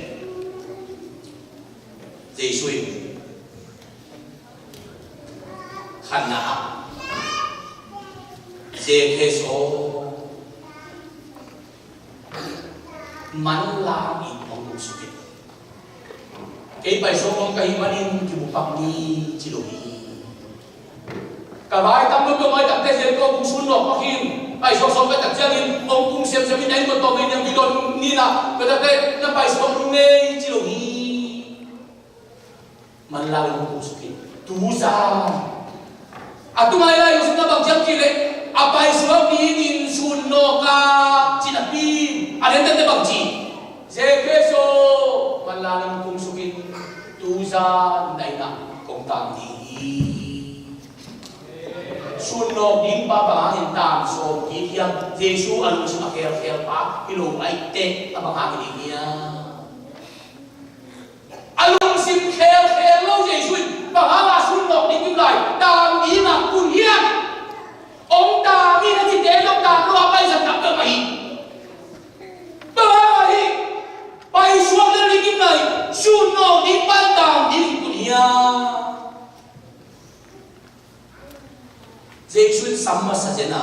Jesu in khatna ah, Zakheus aw, manlang in hong kum suk in. Kei paisuak nuam ka hih manin kimu pak ni, ci lo hi. Ka vai tam lo, ka vai tamte Jeriko kong sun nawk pak hi. Paisuak sawm ka tak ciangin hong kum semsem in, a inn kong tawm in, niang kidon ni na, ka tate na paisuak lo nei, ci lo hi. Manlang in hong kum suk in. Tu zan a tungai lai lo sung na bang ci hiam cih leh, a paisuak dingin sun nawk a, ci napi a, a nentehte bang ci? Zakheus aw, manlang in hong kum suk in. Tu zan na inn ah kong tang ding hi. Sun nawk ding pa bang hangin tang sawm kik hiam? Jesu a lungsim a khelkhel pa hi lo ahih teh a bang hang hi ding hiam? A lungsim khelkhel lo Jesu in bang hang a sun nawk ding kim lai, tang ding a kun hiam? Hong tang in a cite zong tang lo a, paisakna peuhmah hi. Bang hang a hih paisuak ding kim lai, sun nawk ding pa tang ding kun hiam? Jesu in sam masa zen a,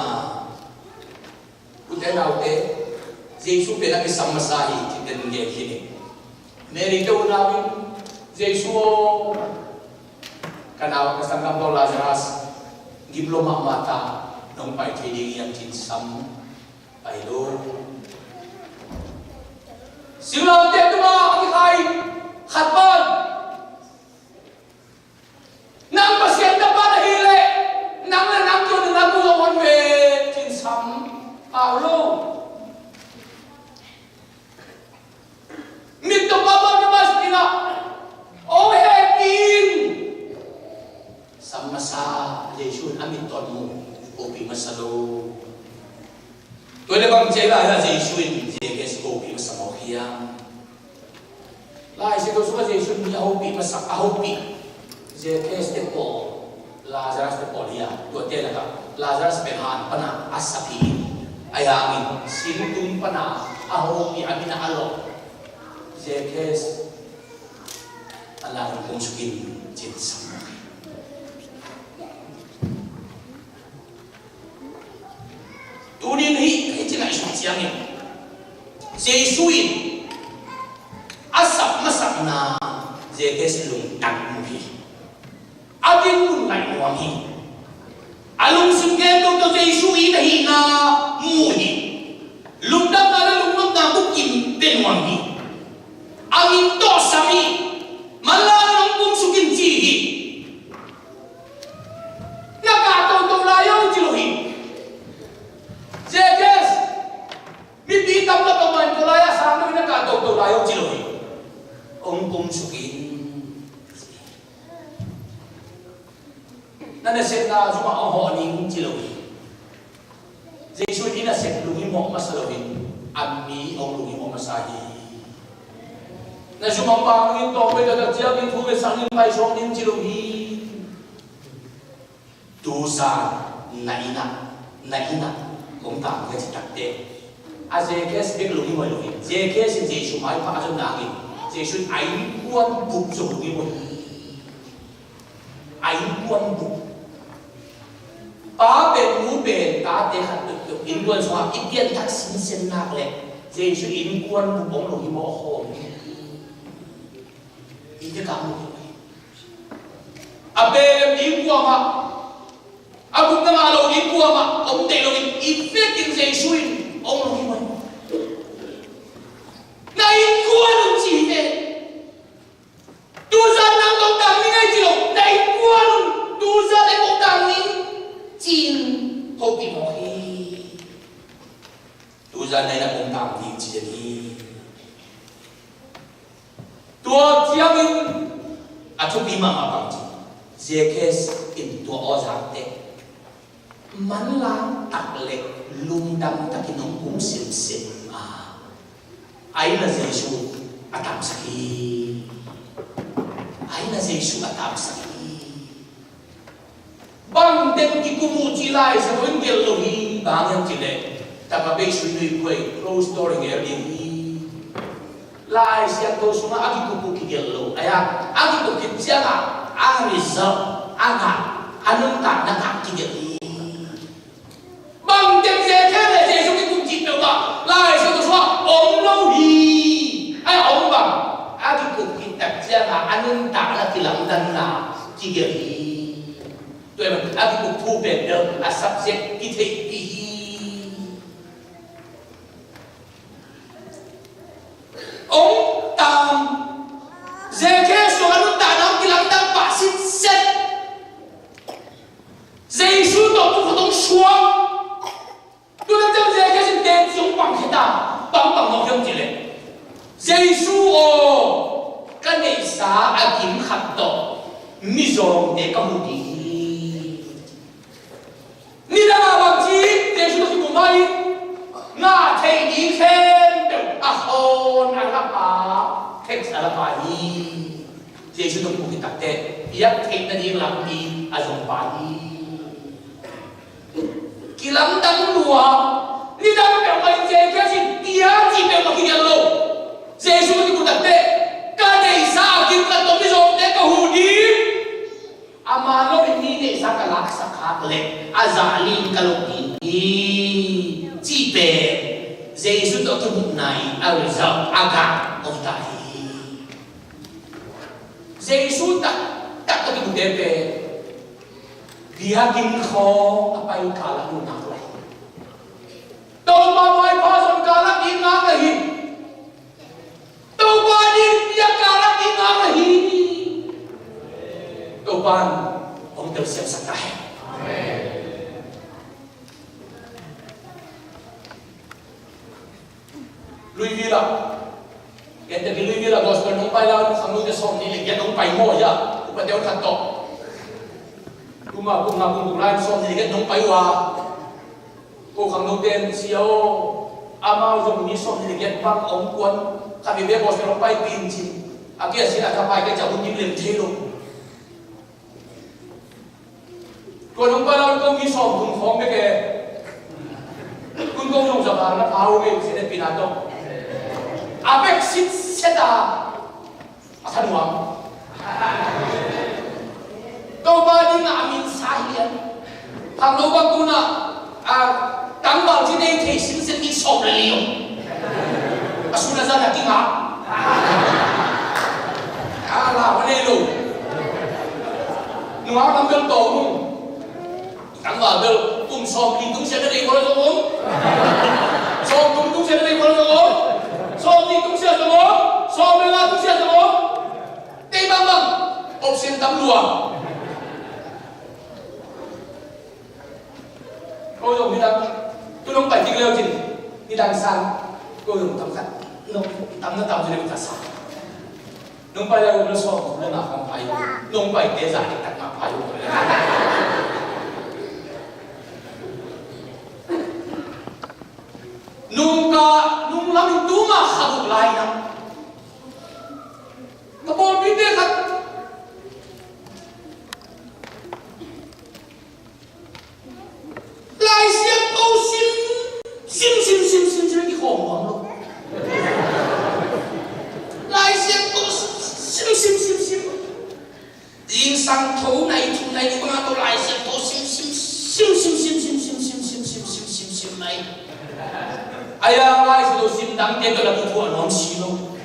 ute naute, Jesu pen a kisam masa hi, cih pen gen khin hi. Mary te unau in, Jesu aw, ka nau, ka sanggampa Lazarus gim lua mahmah ta, nong pai thei ding hiam, ci-in sam pai lo. Singlamteh tungah a kikhai khat pan, nang Pasian Tapa na hih leh, nang le nang tawh na nau hong hon ve, ci-in sam pau lo. Mit tawh pau pau na Pasian in ah hong hehpih in. Sam masa, Jesu in a mit tawh mu, hopih masa lo. Tua leh bang ci lai-ah Jesu in Zakheus hopih masa mawk hiam? Lai Siangtho sungah Jesu in mi a hopih masa, a hopih Zakheus te pawl, Lazarus te pawl hi a, tuate lakah Lazarus pen han pana a sap hi. Ahi hangin sin tung pana a hopih, a min a lawh Zakheus, a la hong kum suk in, ci-in sam mawk hi. Tuni-in hih, hih ci ngaihsut ciangin Jesu in a sap masakna Zakheus lungtang mu hi. A dinmun ngaih nuam hi. A lungsim gen toto Jesu in a hihna mu hi. Lungdamna le lungnopna bukim pia nuam hi. A min tawh sam hi. Manlang in hong kum suk in ci hi. Na kah toto lai aw ci lo hi. Zakheus, mipi tam lo peuhmah in tua lai-ah sang lo hi, na kah toto lai aw ci lo hi. Hong kum suk in. Na nasepna zumah hong hawh ning ci lo hi. Jesu in i nasep lunghimawh masa lo hi. A mi hong lunghimawh masa hi. Na zum hong bang ning, tawm peuh taktak ciangin thu bia sang in paisuak ning ci lo hi. Tu zan na inn ah, na inn ah kong tang ding a ci takteh, a Zakheus bek lunghimawh lo hi. Zakheus in Jesu maipha a zon nangin Jesu in a innkuan bup zong lunghimawh hi. A innkuan bup. Pa pen, nu pen, tate khat peuhpeuh innkuan sungah i pianthak sinsen nak leh Jesu innkuan bup hong lunghimawh khawm hi. Eite kah mu hi. A pelem ding kuamah, a gupna ngah lo ding kuamah om theih loin, i vekin Jesu in hong lunghimawh. Na innkuan un ci hi ve. Tu zan nang kong tang ning ei ci lo, na innkuan un tu zan ei kong tang ning, ci-in hopih mawk hi. zan na in a om tam ding ci hi. Tua ciangin a thupi mahmah bang ci, Zacchaeus in tua aw zak teh manlang tak le lungdam takin hong kum semsem a, a inn ah Jesu a tamsak hi. A inn ah Jesu a tamsak hi. Bang teng kikum uh cih Lai Siangtho in gelh lo hi. Bang hang hiam cih leh, tangka bei sui nui khuai, close door in gelh ding hi. Lai Siangtho sungah a kikup uh kigelh lo. Ahi a, a kikup khit ciangah a result, a ngah, a nuntakna khat kigelh hi. Bang teng Zacchaeus le Jesu kikup cih peuhmah Lai Siangtho sungah om lo hi. Ahi a, om bang, a kikup khit tak ciangah a nuntakna kilamdanna kigelh hi. Tua ahih manin a kikup thu pen bel a subject kitheihpih hi. Om tam, Zacchaeus zong a nuntakna kilamdang pah sitset. Jesu tawh tu khat hong suak. Tuna ciang Zacchaeus in teci hong pang khit a, bang bang mawk hiam cih leh, Jesu aw, ka neihsa a gim khat tawh mizawngte ka hu ding hi. Nidang a bang ci, Jesu tawh kimu ma in, ngah theih ding khempeuh a khawn a la pha, text a la pha hi. Jesu tawh kimu khit takteh biak theih nading lampi a zong pha hi. Kilamdang lua, nidang peuhmah in Zacchaeus in tia cih peuhmah kigelh lo. Jesu tawh kimu takteh, ka neihsa a gim khat tawh mizawngte ka hu ding. A man loin mi neihsa ka laksak khak leh a zah li-in ka lok ding hi, cih pen Jesu tawh a kimuhna in a result a gah om ta hi. Jesu taktak tawh kimute pen biakinn khawng a pai kalak nuhnak lai. Topa maipha zong kalak ding ngak ahi. Topa ding biakinn kalak ding ngak ahi. Topa in hong telsiamsak ta hen. Louisville ah, gentehpi Louisville ah gospel nong pai lai-in khangnote sawmnih le giat nong pai maw, upate hong khat tawh. Tuma kum nga kum guk lai-in sawmnih le giat nong pai uh a, ko khangnote in, Sia aw, amau zong mi sawmnih le giat bang a hong kuan, khat veivei gospel hong paipih in, ci-in a, kei a sin a thapai kei ciang hun ding lem thei lo. Tua nong pai lai-in kong mi sawmthum khawng bek e. Tun kong zong zabarna pha uh e, Sia Net Pi na tawh. A bek sitset a, a thanuam. Topa dingah a min sa hian. Khangno bang tuna, a, tangval ci nei thei sinsen mi sawm le li om. A sun a zan a kingah. A la hua nei lo. Nungak lam bel tawh mu. Tangval bel kum sawmli tungsiah na nei khawl zong om. Sawmthum tungsiah na nei khawl zong om. Sawmli tungsiah zong om. Sawm le nga tungsiah zong om. Tei bangbang. Option tam lua. Ko zong nidang, tu nong pai kik leu cin, nidang sang, ko zong tam khat, nong tam na tam cin, nidang sang. Nong pai leu na sawm, na nga khang pai, nong pai te za dik tak nga pai. Nung ka, nung lam in tu nga kha buk lai na. Ka pawlpi te khat. Lai Siangtho sim, sim, sim, sim, sim, sim, kikhawm nuam lo. Lai Siangtho sim, sim, sim, sim. Zingsang tho nai, thu nai, ni bang a tawh Lai Siangtho sim, sim, sim, sim, sim, sim, sim, sim, sim, sim, sim, sim, sim, mai. Ai a Lai Siangtho sim dangte tawh la kithuah nuam si lo.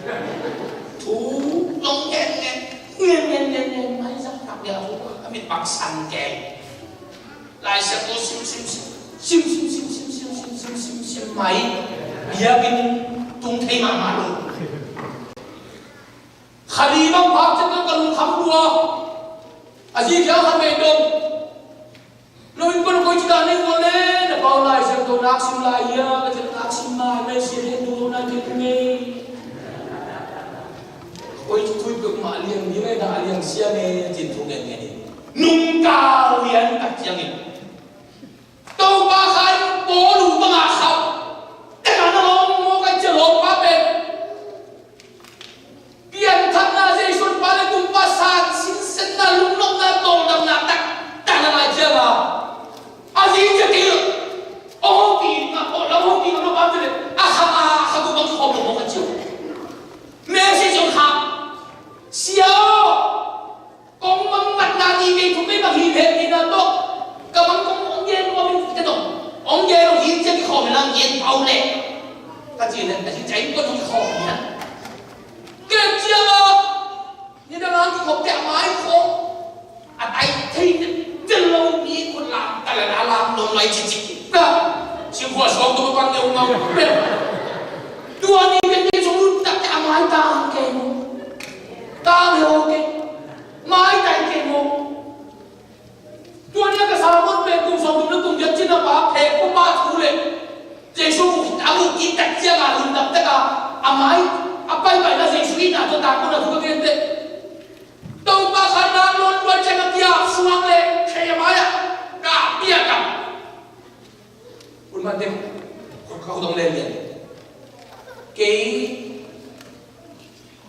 Thu long ngen ngen, ngen ngen ngen ngen, mai zang tak dia thu, a mit bak san kei. Lai Siangtho sim, sim, sim, sim, mai. Biakinn tung thei mahmah lo. Kha li bang phak ciang ka lungkham lua. A zi kiang khat vei dong. No innkuan koi ci dan nei khual le, na Lai Siangtho nak sim lai hia? Ka cih nak sim lai, Messiah hi thu nang cih ngei. Oi, ci tui peuhmah liang ding ei, dah liang sia ngei, cin thu ngen ngen hi. Nungkal lian tak ciangin Topa kha in Paul uh bangah khauh. Tengah na lawm maw ka cia lawmpa pen. Pianthakna Jesuh Pa le Kumpa san sinsenna lungnopna tawldamna taktak na ngai cianga a zi cia kil. Aw hong pi ngah, aw lam hong pi ngah lo pa cia le a kha a kha gu bang khawm lo maw ka cia. Message hong kha. Sia aw. Kong mang matna ni kei thum ei bang hi leh ni na tawh. Ka mang kong ong gen nuam in ka tawh. Ong gen ong hi ciang kikhawm in lang gen pau leh. Ka ci leh ka ci ciang kong ong kikhawm in lang. Kei ciang a. Ni dang ang kikhawm teh a mai khawm. A tai thei ni tel lo mi khut lam ta la na lam nuam lai ci ci. Ka. Singkhuah suang tua bang neu ngau. Tua ni kei kei sung lut tak teh a mai tang kei mu. Tang heo kei. Maitai kei maw? Tua nia ka sa mawk pen kum sawm kum le kum giat cin a pa phek kum pa thu le Jesu a mu kik tak ciang a lungdam tak a a mai a paipaina Jesu itna tua tang kona thu ka gen teh. Topa kha nang nawn tua ciang a kiap suang le thei a mai ah ka piak a. Hun man teng ka khut hong len lian. Kei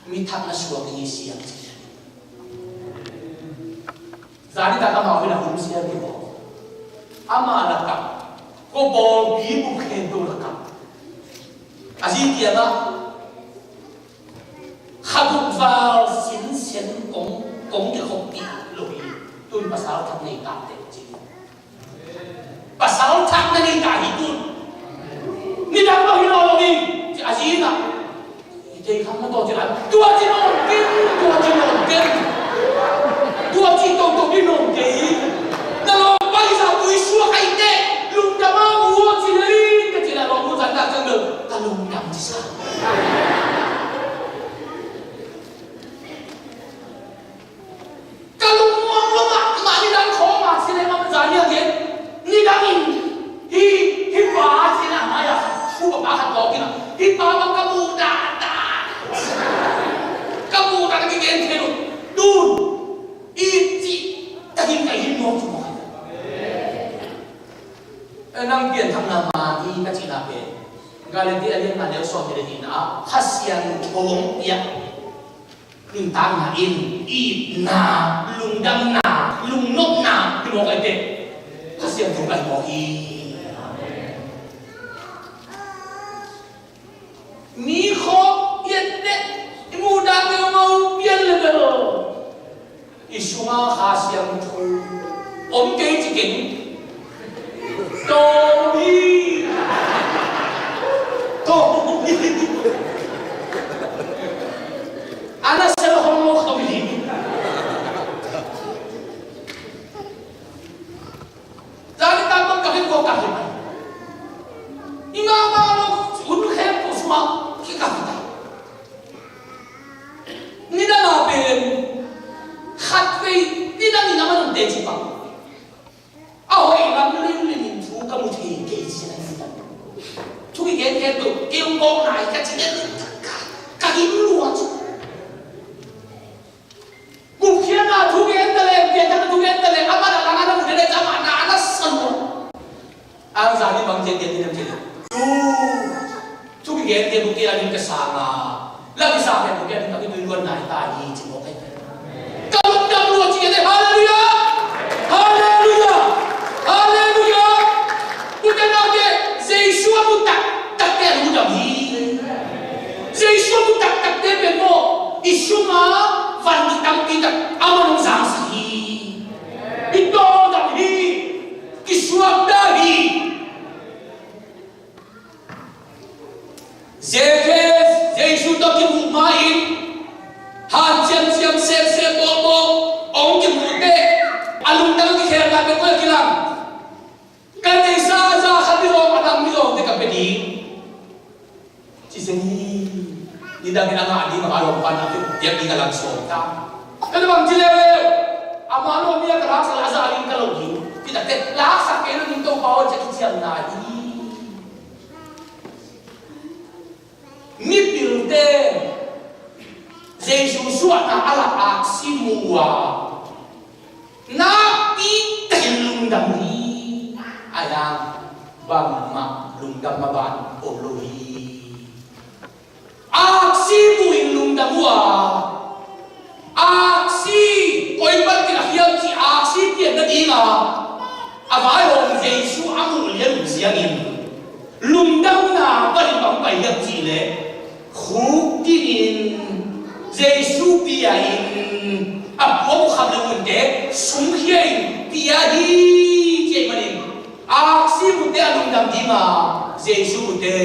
mi thak na suak ding hi siang ci. Zani tak amau hi na hun siang hi baw. Ama lakah ko bawlpi buk khen to lakah a zi kiangah kha buk val sinsen kong kong kikhopih lo hi. Tun pasal thak nei tak teh ci. Pasal thak na nei ta hi tun. Nidang lo hi lo lo hi. Ci a zi na. I thei khang na tawh ci la. Tua ci nawn ken, tua ci nawn ken. Tua ci toto hi nawn kei. Na lawm pai sa tui suak ai te. Lungdam a mu a ci le. Ka ci la lawm mu zan dak zan lo. Ka lungdam ci sa. Ka lungmuang lo mahmah nidang khawng a si leh mah zan hi a gen. Nidang in hi, hi pa a si na mai a khat, pu pa khat tawk in a, hi pa bang ka muh dah dah. Ka muh dah dah kigen thei lo. Tun i cih takin ka hin nuam cu mah. Eh, nang pianthakna mah hi ka cihna pen Galati a lian nga neu sawm nih le nihna ah Kha Siangtho hong piak nuntakna in itna, lungdamna, lungnopna hi mawk ai teh Kha Siangtho ka hi mawk hi. Mi khawk pian teh i muhdah peuhmah uh pian le bel i sungah Kha Siangtho om kei ci keng. Tawm hi. Tawm hi. A na sel hong lo khawm hi. Zani tak bang ka hi ko ka hi mai. I mama lo hun khem ko suma ki ka hi ta. Nidang a pen khat vei nidang in a man te ci pang. A hoih lam limlim in thu ka mu thei kei ci a nidang. Thu i gen gen lo keu kong nai ka ci gen ka ka gim lua ci. Gupkhiatna thu gen ta leh, pianthakna thu gen ta leh, amah na lang a na mu dede ca mah na a na sa lua. Ang zani bang gen gen ding nam gen. Tu thu gen gen buk a ding ka sang a. La ki sang gen buk a ding ka ki tui luan nai ta hi ci mawk ai. Ka lungdam lua ci gen. Halleluiah. Halleluiah. Halleluiah. Ute naute, Jesu a mu taktak te a lungdam hi. Jesu a mu taktak te pen maw, i sungah vantung tampi tak amah hong zangsak hi. I tawldam hi. Kisuakta hi. Jesu, Jesu tawh kimuh ma-in hanciam ciam semsem bawlbawl hong kimuh teh a lungdam a kikhelna pen koi a kilang. Ka neihsa a za khat mi lawng a dang mi lawngte ka pia ding. Ci zen hi. Nidang in a ngah ding bang a lawngpan a piak ding a lang sawm ta. Ka na bang ci leuleu. Amah lawng mi a ka raksa la a za ding ka lo ding. Pitakte laksak kei lo ding Topa aw ci a kiciamna hi. Mipilte Jesu suahna a lak aksi mu uh a, nakpi takin lungdam hi. A yang bangmah lungdam maban om lo hi. Aksi mu in lungdam uh a, aksi koi pan kinak hiam ci aksi pian nading a, a vaihawm Jesu a muh lian uh ciangin lungdamna panin bang pai hiam cih leh, khuk dingin Jesu bia in a puak uh khamleng hunte sungkhia in pia hi. Cih manin aksi mute a lungdam ding a, Jesu mute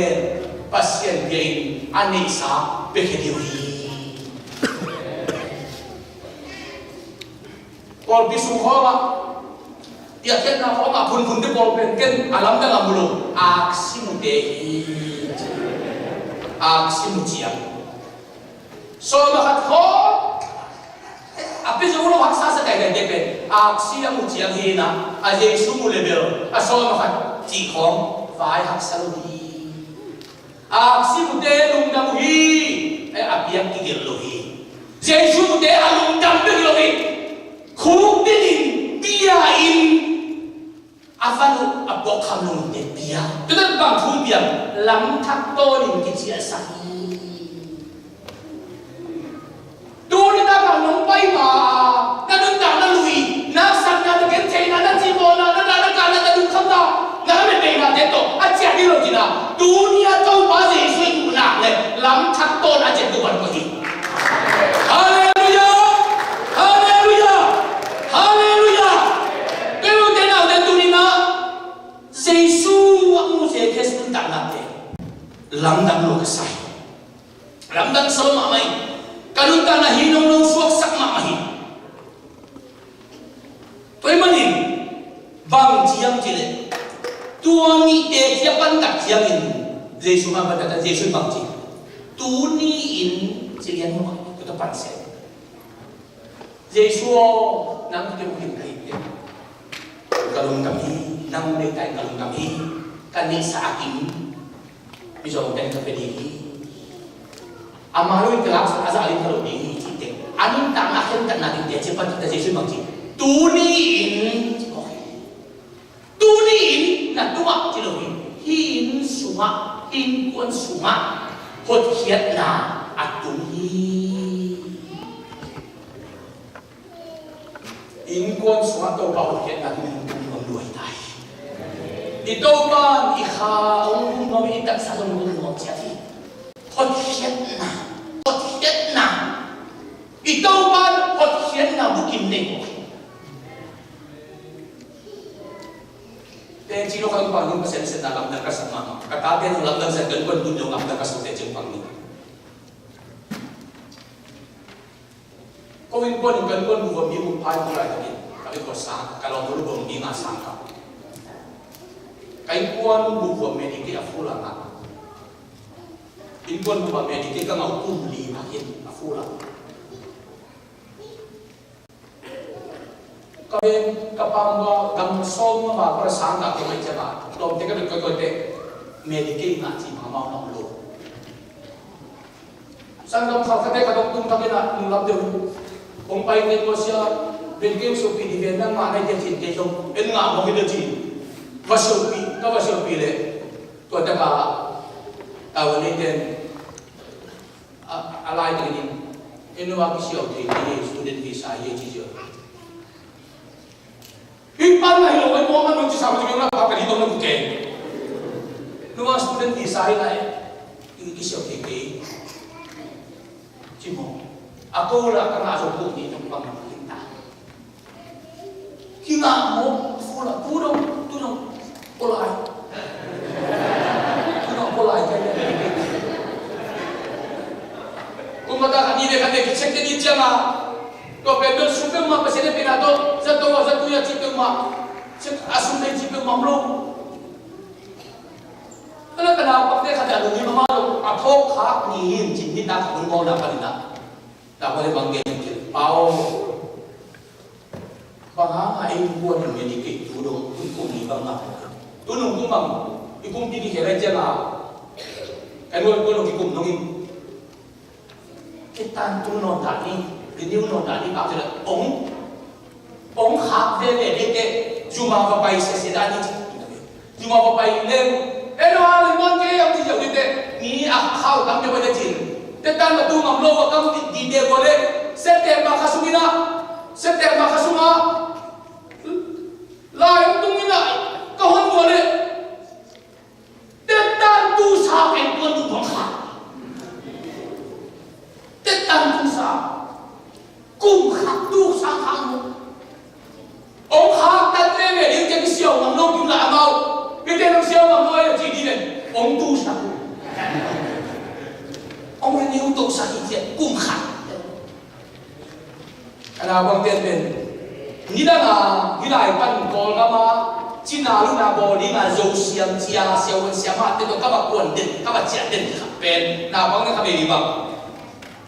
Pasian bia in a neihsa piakhia ding uh hi. Pawlpi sung khawngah piakkhiatna khawngah phunphunte pawl pen ken a lamdang a mu lo, aksi mute hi. Aksi mu ciang sawm a khat khawng a pia zo lo, haksa sa daidai te pen aksi a mu ciang hi na, a Jesu mu le bel a sawm a khat cih khawng vai haksa lo hi. Aksi mute lungdam uh hi. A piak kigelh lo hi. Jesu mute a lungdam bek lo hi. Khuk dingin bia in a van uh a puak khamleng hunte pia. Tuate bang thu piang, lamthak tawnin kiciahsak hi. Tuni takah nong pai ma, na nuntakna lui, na sakna, na gentheihna, na cihmawhna, na dahna, kahna, na lungkhamna, na lametbeina te tawh a ciah ding lo cihna, tuni a Topa Jesu i muhna le lamthak tawn a ciah ding uh hi. Halleluiah! Halleluiah! Halleluiah! Kei u te nau te tuni na Jesu a mu, Jesu nuntakna te lamdang lo ka sa hi. Lamdang sa lo mahmah hi. Ka nuntakna hi nong nong suaksak mahmah hi. Tua ahih manin bang ci hiam cih leh, tua nihte ciah pan tak ciangin Jesu mah pan tak ciang Jesu in bang ci? Tuni in ci lian mah, tua pan se. Jesu aw, nang kei hong hin ka hi teh, ka lungdam hi. Nang hong deih ta in ka lungdam hi. Ka neihsa a kim Mizo pen ka pia ding hi. Amah lo in ka laksak a zah in ka lo ding hi cih teh, a nuntakna khentatna dingte a ciah pan tak ciang Jesu in bang ci? Tuni in, tuni in na tungah ci lo hi. Hih inn sungah, hih innkuan sungah hotkhiatna a tung hi. Innkuan sungah Topa hotkhiatna hong tung nuam lua hi ta hi. I Topa in i kha hong tung nuam, i taksa hong tung nuam ciat hi. Hotkhiatna, hotkhiatna. I Topa in hotkhiatna bukim nei hi. Teci lo ka innkuan in Pasian sepna lamdang ka sak mahmah. Ka tate zong lamdang sak, ka innkuan tun zong lamdang ka sak, teci lo ka innkuan. Ko innkuan in ka innkuan buhvuah mi hong pai tu laitakin ka innkuan sang, ka lawm lo buhvuah mi ngah sang ka. Ka innkuan buhvuah Medicaid a full a ngah. Innkuan buhvuah Medicaid ka ngah uh kum li mah hi a full a. Ka veng ka pam bua gam sawm mah bua sang ka ko mai ciang a, lawmte ka dot koikoi teh Medicaid ngah cih bang amau na om lo. Sanggam khat khat te ka dong tung takin a, nunglam deuh hong pai kei tua sia, ven kei siopih ding ven nang ngah nai tia cin kei zong en ngah mawk hi tia cin. Va siopih, ka va siopih leh tua taka Taiwan nei ten a, a lai takin in, en nua kisiau thei thei hi, student visa hi ci cia. Hih pan na hi lo, ei muang a nun ci sa, ci nung na pa ka dih tong na ku kei. Nua student visa hi lai, i kisiau kei kei. Ci mo. A ko la ka ngah zo ko ni tong bang na kin ta. Kingah mo, fu la, tu dong, tu dong. Ko lai. Tu dong ko lai kei. Kum ka ta ka ni ve ka te ki check te ni ciang a. Tua pen tua sum peuhmah Pasian in a piakna tawh, zato a, zato a cih peuhmah, a sum pen cih peuhmah om lo. Tua leh ka naupangte khat in a lungdam mahmah lo, a phawk khak ni in cin nitak a hun bawlna panin ah. Naupangte bang gen in cin, Pa aw, Bang hang a ei innkuan in medical tu dong, kum kum ni bang a. Tu nung kum bang, i kum pi ki khel ai ciang a. Annual kum dong ki kum dong in. Kitan tu nawn dah ni, renew nawn dah ni, bang ci le, ong, ong khak veve ding te, zuma va pai sese dah ni. Zuma va pai leng, e no a leng mon ke yang ci ziau ding te, ni a khau tam deuh a le cin. Te tan va tu ngam lo va kam ti ding deuh a le, September kha sung in a, September kha sung a, lai ong tung in a, ka hon vua le. Tetan tu sa pen tuan tu tuan kha. Tetan tu sa. Kum khat tu sa kha mu. Ong kha tan me me ding ken siau ngam lo kim la amau. Kei te nong siau ngam lo e ci di len. Ong tu sa. Ong ni u tu sa hi cia kum khat. A naupang ten pen nidang a hih lai pan Kawlgam a cina luna bawl ding a Zosiam cia siavuan siamahte tawh ka va kuan den, ka va ciah den khat pen naupang ten kha bei bang.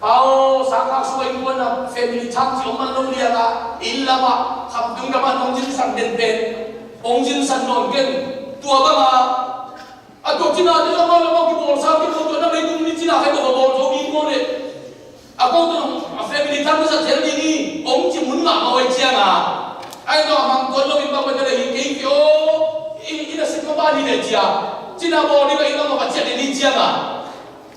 Pau sang khak sua innkuan a family thang ci om man lo liang a inn lam a Khamtung gam a nong zinsan den pen ong zinsan nawn ken tua bang a A tua cina te zong amau le amau kibawlsa kei lo tua na leitung ni cina khai bawl bawl zo ding maw le. A ko tua a family thang na sa zel ding hi ong ci mun mah mah oi ciang a. Ai tua a mang tuan lo in bang bang na le hi kei kei o. I, i na sik ma ba ni le cia. Cina bawl ding a i bang bang a cia ding ni ciang a.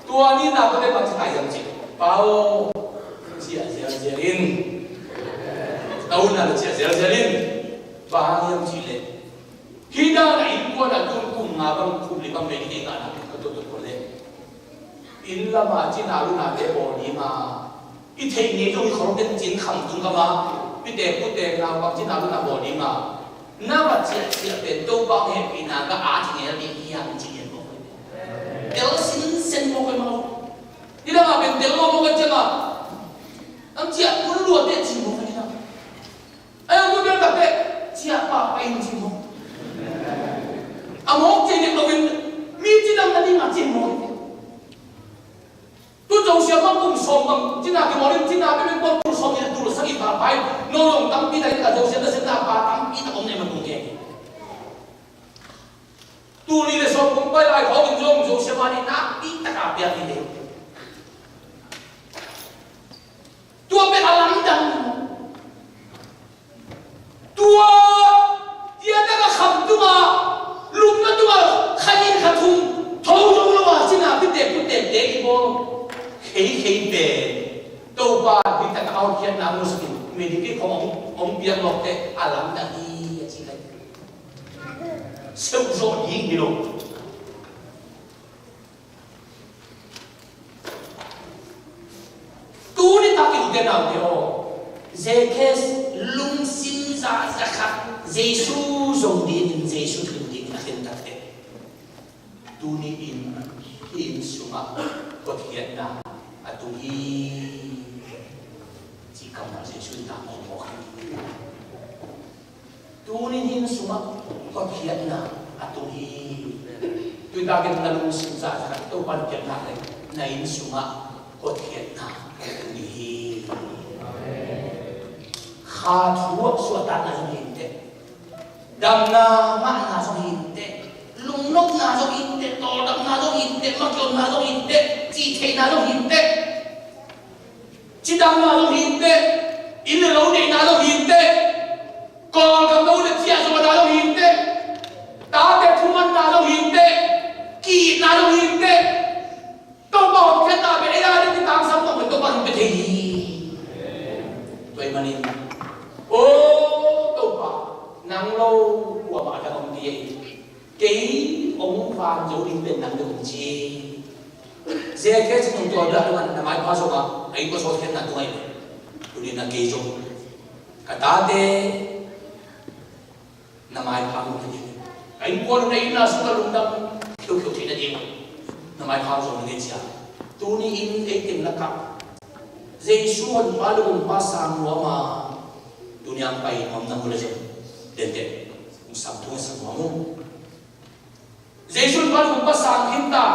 Tua ni na ko le bang ci kai zong ci. Pau. Cia zel zel in. Tau na le cia zel zel in. Bang hiam ci le. Hih dan a innkuan a tun kum nga bang kum li bang vei ding a na ka tuak tuak le. Inn lam a cina luna te bawl ding a. I theih ngei zong i khol den cin Khamtung gam a. Pitek putek naupang cina luna bawl ding a. Na va ciah ciah pen Topa hehpihna ka at hi ngel ding hiam ci gen mawk. Tel sinsen mawk mawk. Hih dan a pen tel mawk mawk ciang a. Ang ciah kun lua te ci mawk hih dan. Ai, ang tu bel takte ciah pah pah in ci maw. A mawk ciah dek loin mi cidam na ding a ciah maw. Tu Zosiam bang kum sawm bang cina kimawl in cina bek bek bang kum sawm in tul sagih pah pah in. No zong tampi tak in ka Zosiam na sem na pa tampi tak om ne ma kum ke. Tul nih le sawm kum pai lai khawng in zong Zosiam a nih nakpi tak a piak hi te. Tua pen a lamdang. Tua tia taka Khamtung a lumna tung a kha nih kha thum tho zo lo a cina pitek putek te i bawl khei khei pen Topa pi taka a hotkhiatna musak in Medicaid khong hong piak lawk te a lamdang hi a ci lai. Seuh zawh ding hi lo. Tuni tak i ute naute aw, Zacchaeus lungsim zahzah khat Jesu zong dingin, Jesu thum dingin a khen takte, tuni in hih inn sungah hotkhiatna a tung hi, ci kammal Jesu in tak mawkmawk hi. Tuni in hih inn sungah hotkhiatna a tung hi. Tui takin na lungsim zahzah khat Topa in piakna leh na inn sungah hotkhiatna a tung hi. Kha thu ah suahtakna zong hi inteh. Damna ngahna zong hi inteh. Lungnopna zong hi inteh. Tawldamna zong hi inteh. Makiomna zong hi inteh. Cihtheihna zong hi inteh. Cidamna zong hi inteh. Inn le lo neihna zong hi inteh. Kawlgam lo le ciahzawhna zong hi inteh. Tate thumanna zong hi inteh. Ki-itna zong hi inteh. Topa hotkhiatna pen ei a ding kitangsam mawk pen Topa in hong pia thei hi. Tua ahih manin, aw Topa, nang lo kuamah a dang om kei ei. Kei hong vang zo ding pen nang ding hong ci. Zacchaeus in hong tuak dah dong a na maipha zong a, a inn khuasawt khiatna tung ahih leh. Tuni in a kei zong ka tate na maipha hong hi ding. Ka innkuan na itna sungah lungdam kheukheu theih nading na maipha hong zong ding hi ci a. Tuni in ei teng lakah Jesu honpa lungpa sang nuam a, tuni a hong pai nuam na mu le zong, dente hong sam thung a sam nuam uh. Jesu in van hong pasang khinta,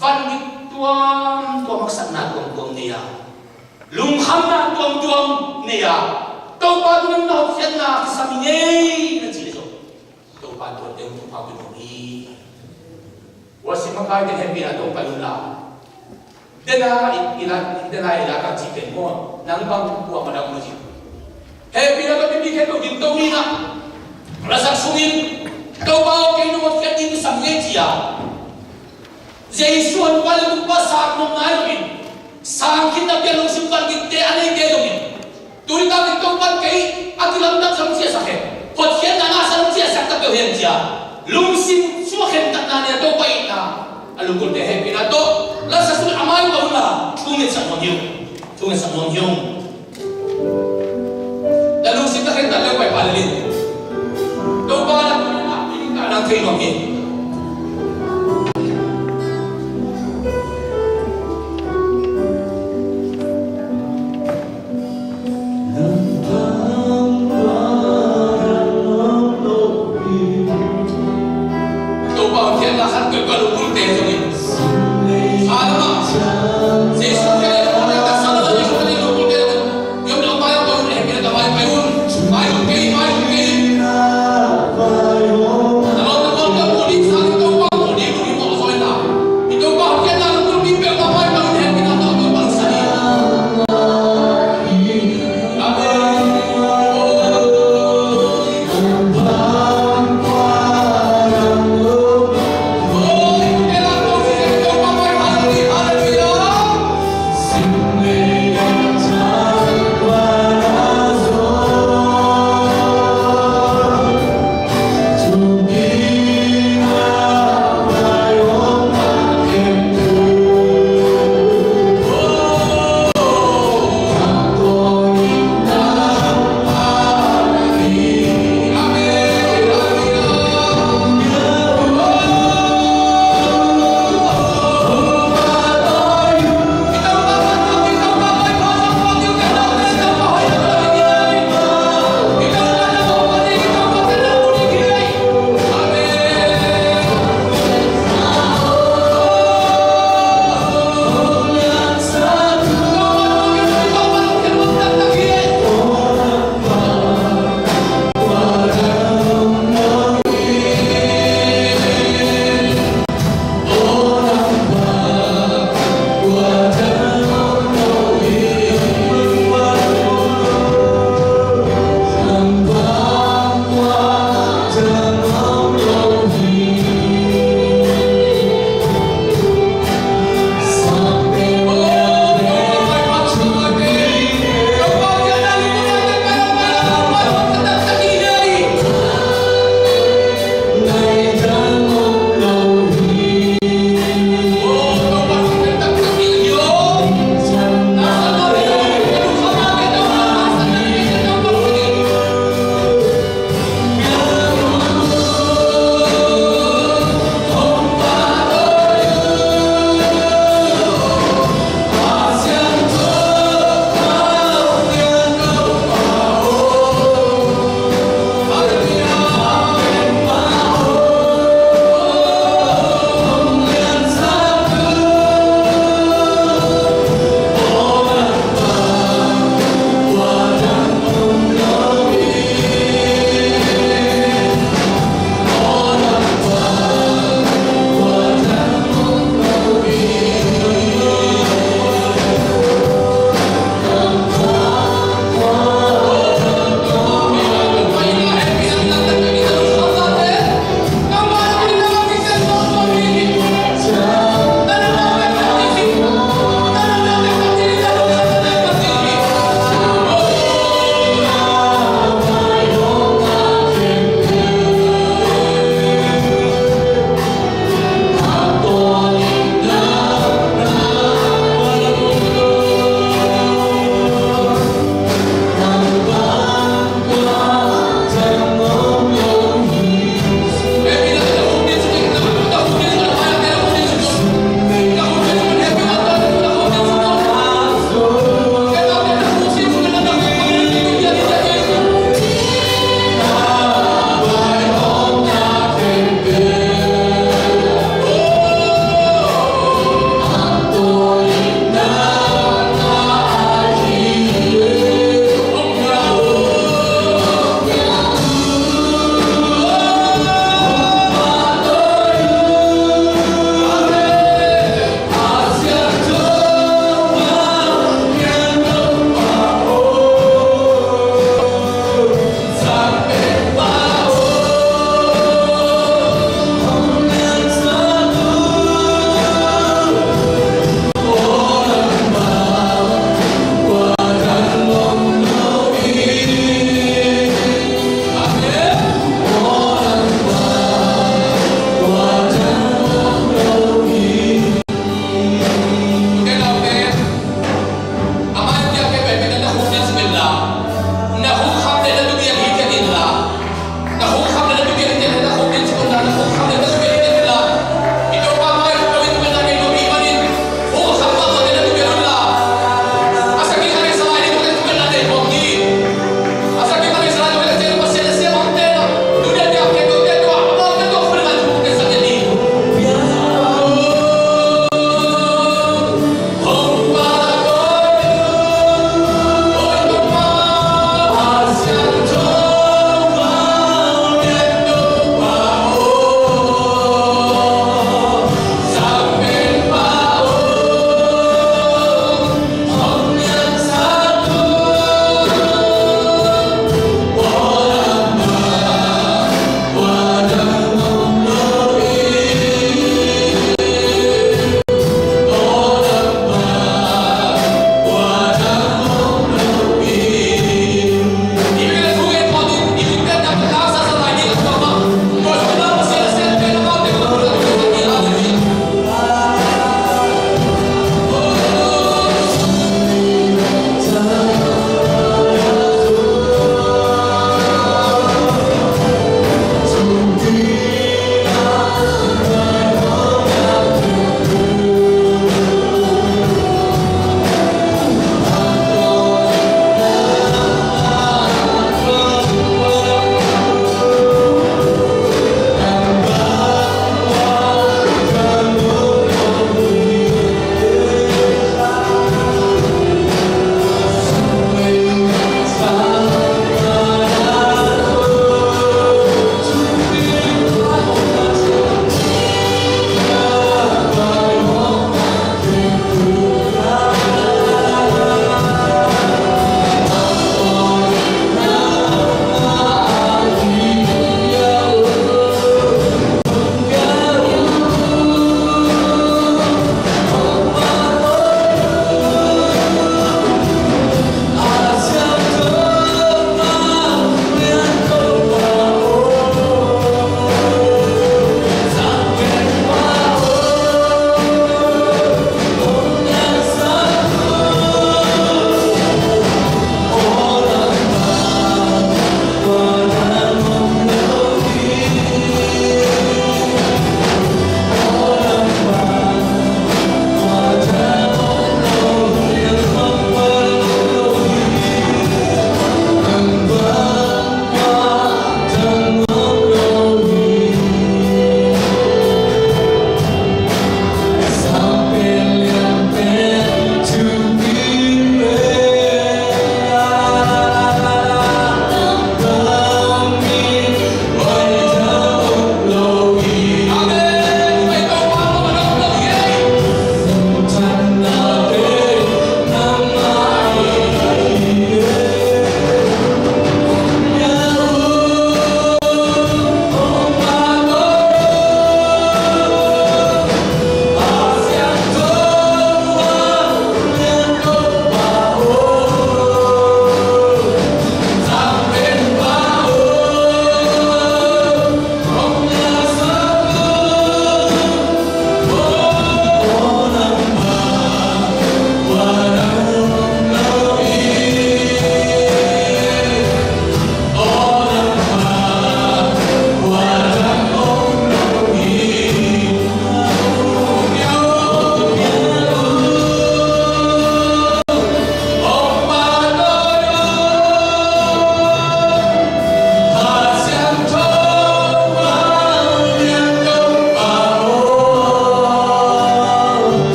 van gik tuamtuam, haksatna tuamtuam nei a, lungkhamna tuamtuam nei a, Topa tungah na hotkhiatna kisam hi ngei na cih leh zong Topa tua teng thupha pia nuam hi. Worship makaite hehpihna tawh pai unla, dena i la, dena i la ka cih pen maw, nang bang kuamah na om lo hi. Hehpihna tawh mipi khempeuh dingto ni in ah, lasak sungin, Topa aw, kei nong hotkhiat ding kisam hi ngei ci-a Jesu honpa le Topa sang nopna hi zongin, sang khitna pia lungsim van gitte a neite zongin, tuni takin Topa'n kei a kilamdang zong ciahsak hen, hotkhiatna na sa zong ciahsak ta peuh hen ci-a lungsim sung a khentatna nei a, Topa itna a lungkulte hehpihna tawh lasak sungin a mai pai unla, thu ngetsak nuam hi ung. Thu ngetsak nuam hi ung. Na lungsim na khentat leh pai pah lel in. Topa na, na, na, na, na thei nuam hi. Topa hotkhiatna khat peuh ka lungkulte zongin, a lamah Jesu Khrih lungkulte, taksa lamah Jesu Khrih lungkulte zongin, i omna pai a, pai un, hehpihna tawh mai pai un. Mai un kei, mai un kei. Na lawm na gual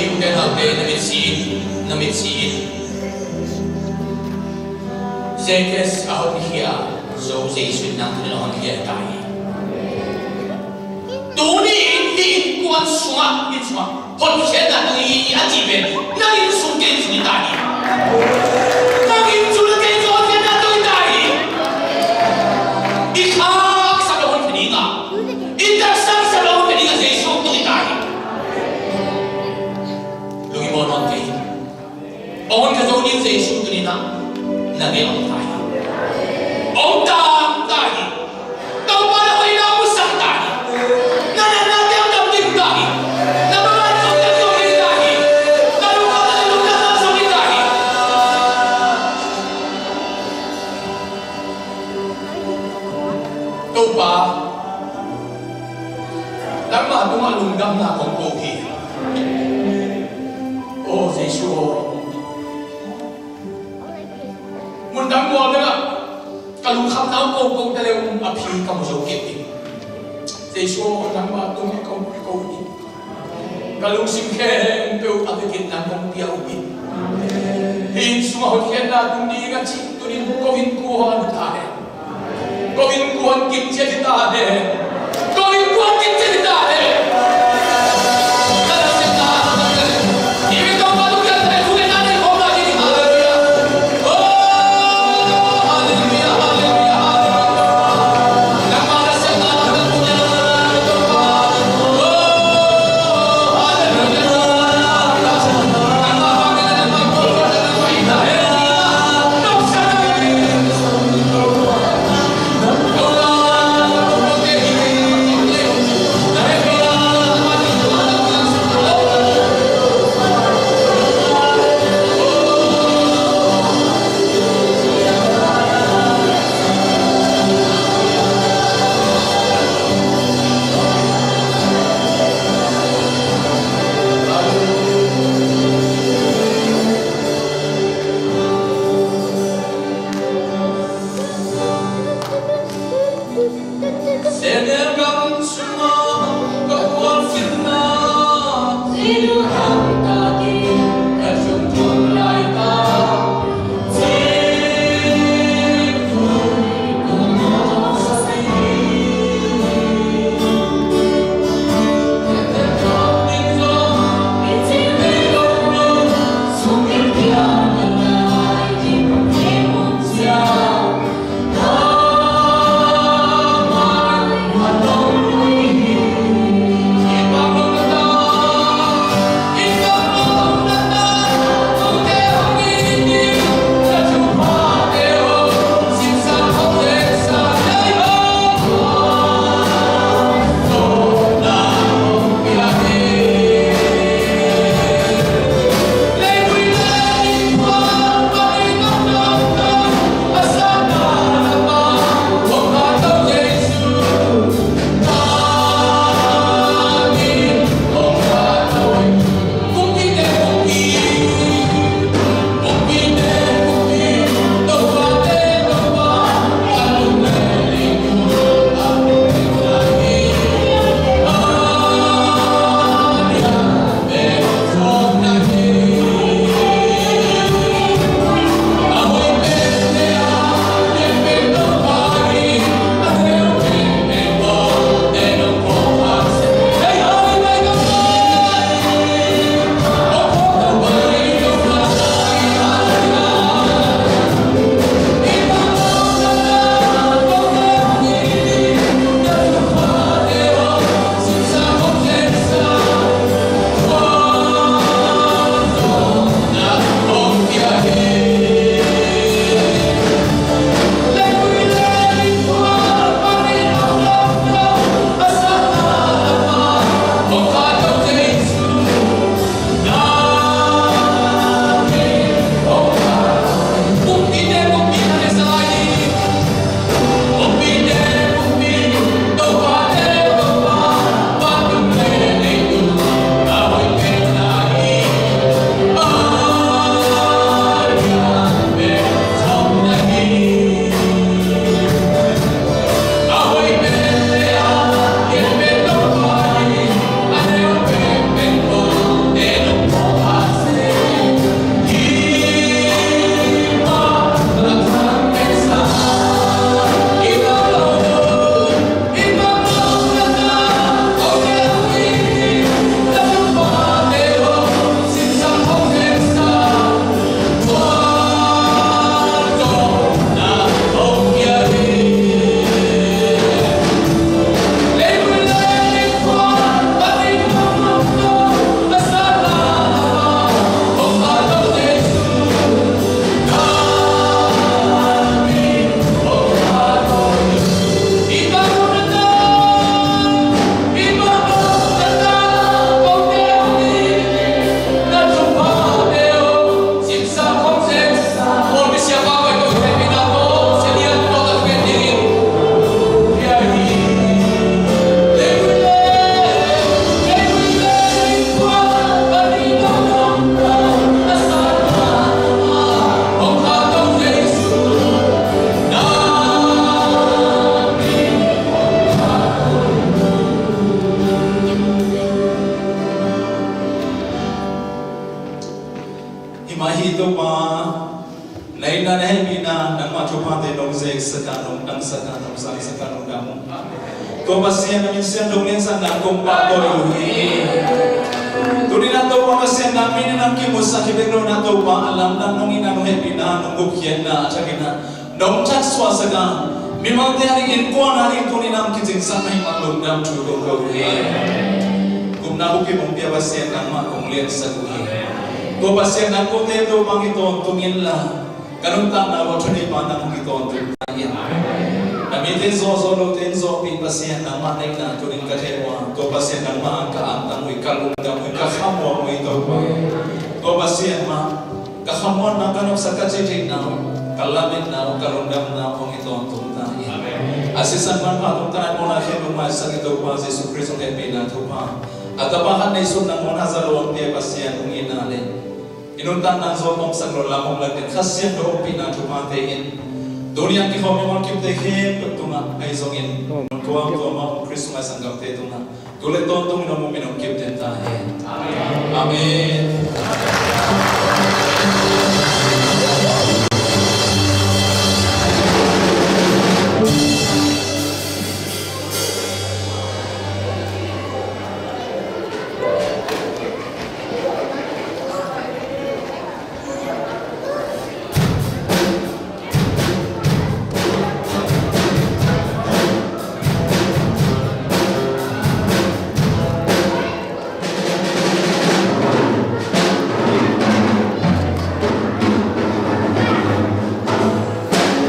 Ute naute, na mitsi in, na mitsi in. Zacchaeus a honkhia zo Jesu in nang tuni in a honkhia ta hi. Tuni in hih innkuan sungah, inn sungah honkhiatna tuni hi a cih pen nang inn sung kei inn sung hi ta hi. Nang inn sung kei inn sung honkhiatna tuni hi ta hi. I khaksak lo honkhia ding a, i taksa kisa lo honkhia ding a Jesu tuni hi ta hi. Lungi maw nawn kei. Hong honkhia zo ding Jesu tuni in na ngei hong ta hi. Hong tang ta hi. Topa na hoihna hong musak ta hi. Na natnate hong dam ding ta hi. Na banban zong dam zong ding ta hi. Na lungkhamna na lungdamna zong ding ta hi. Topa, nangmah tungah lungdamna kong ko hi. Aw Jesu aw, mun dang mual dangah ka lungkhamna uh kongkong ta le uh a phi ka mu zo kei ding. Jesu aw, nangmah tungah kong ko hi. Ka lungsim khempeuh a vekin nang kong pia uh hi. Hih inn sungah hotkhiatna tung ding a cih tuni in ko innkuan ta hen. Ko innkuan kimciat hi ta hen. Ko innkuan kimciat hi ta hen. Mah hi Topa, na itna na hehpihna, nangmah thuphate nong zeksak a, nong tangsak a, nong zangsak a, nong dam uh. Ko Pasian, na min siangtho liansakna kong pahtawi uh hi. Tuni-in ah Topa Pasian, na min in nang kimusak hi bek lo-in ah Topa, a lamdang nong itna, nong hehpihna, nong gupkhiatna a thakin ah nong thaksuahsak a, mimalte a ding, innkuan a ding tuni-in ah kicingsang ahih manin lungdam thu kong ko hi. Gupna bukim hong pia Pasian, nangmah kong liansak uh hi. Ko Pasian, nang kote Topa hong kitawntung inla, ka nuntakna uah thuneipa nang hong kitawntung ta in. Na mite zawhzawh lote in zawhpih Pasian, nangmah na itna tuni-in ka thei uh a, ko Pasian, nangmah ah ka antang uh hi, ka lungdam uh hi, ka khamuan uh hi Topa. Ko Pasian mah, ka khamuanna, ka nopsak, ka cih theihna uh, ka lametna uh, ka lungdamna uh hong kitawntung ta in. A sisan manpha tungtawn a mawhna khempeuh maisak i Topa Jesuh Khrist hong hehpihna thupha, a Tapa khat neisun nangawn a za lo hong pia Pasian hong itna le i nuntakna zawh tomsak loh lam hong lak den Kha Siangtho hong pihna thuphate in tuni-in a kikhawm i mualkimte khempeuh tungah, ahi zongin mun tuamtuam ah om Khrist sungah i sanggamte tungah tu le tawntung in hong um in hong kip den ta hen. Amen.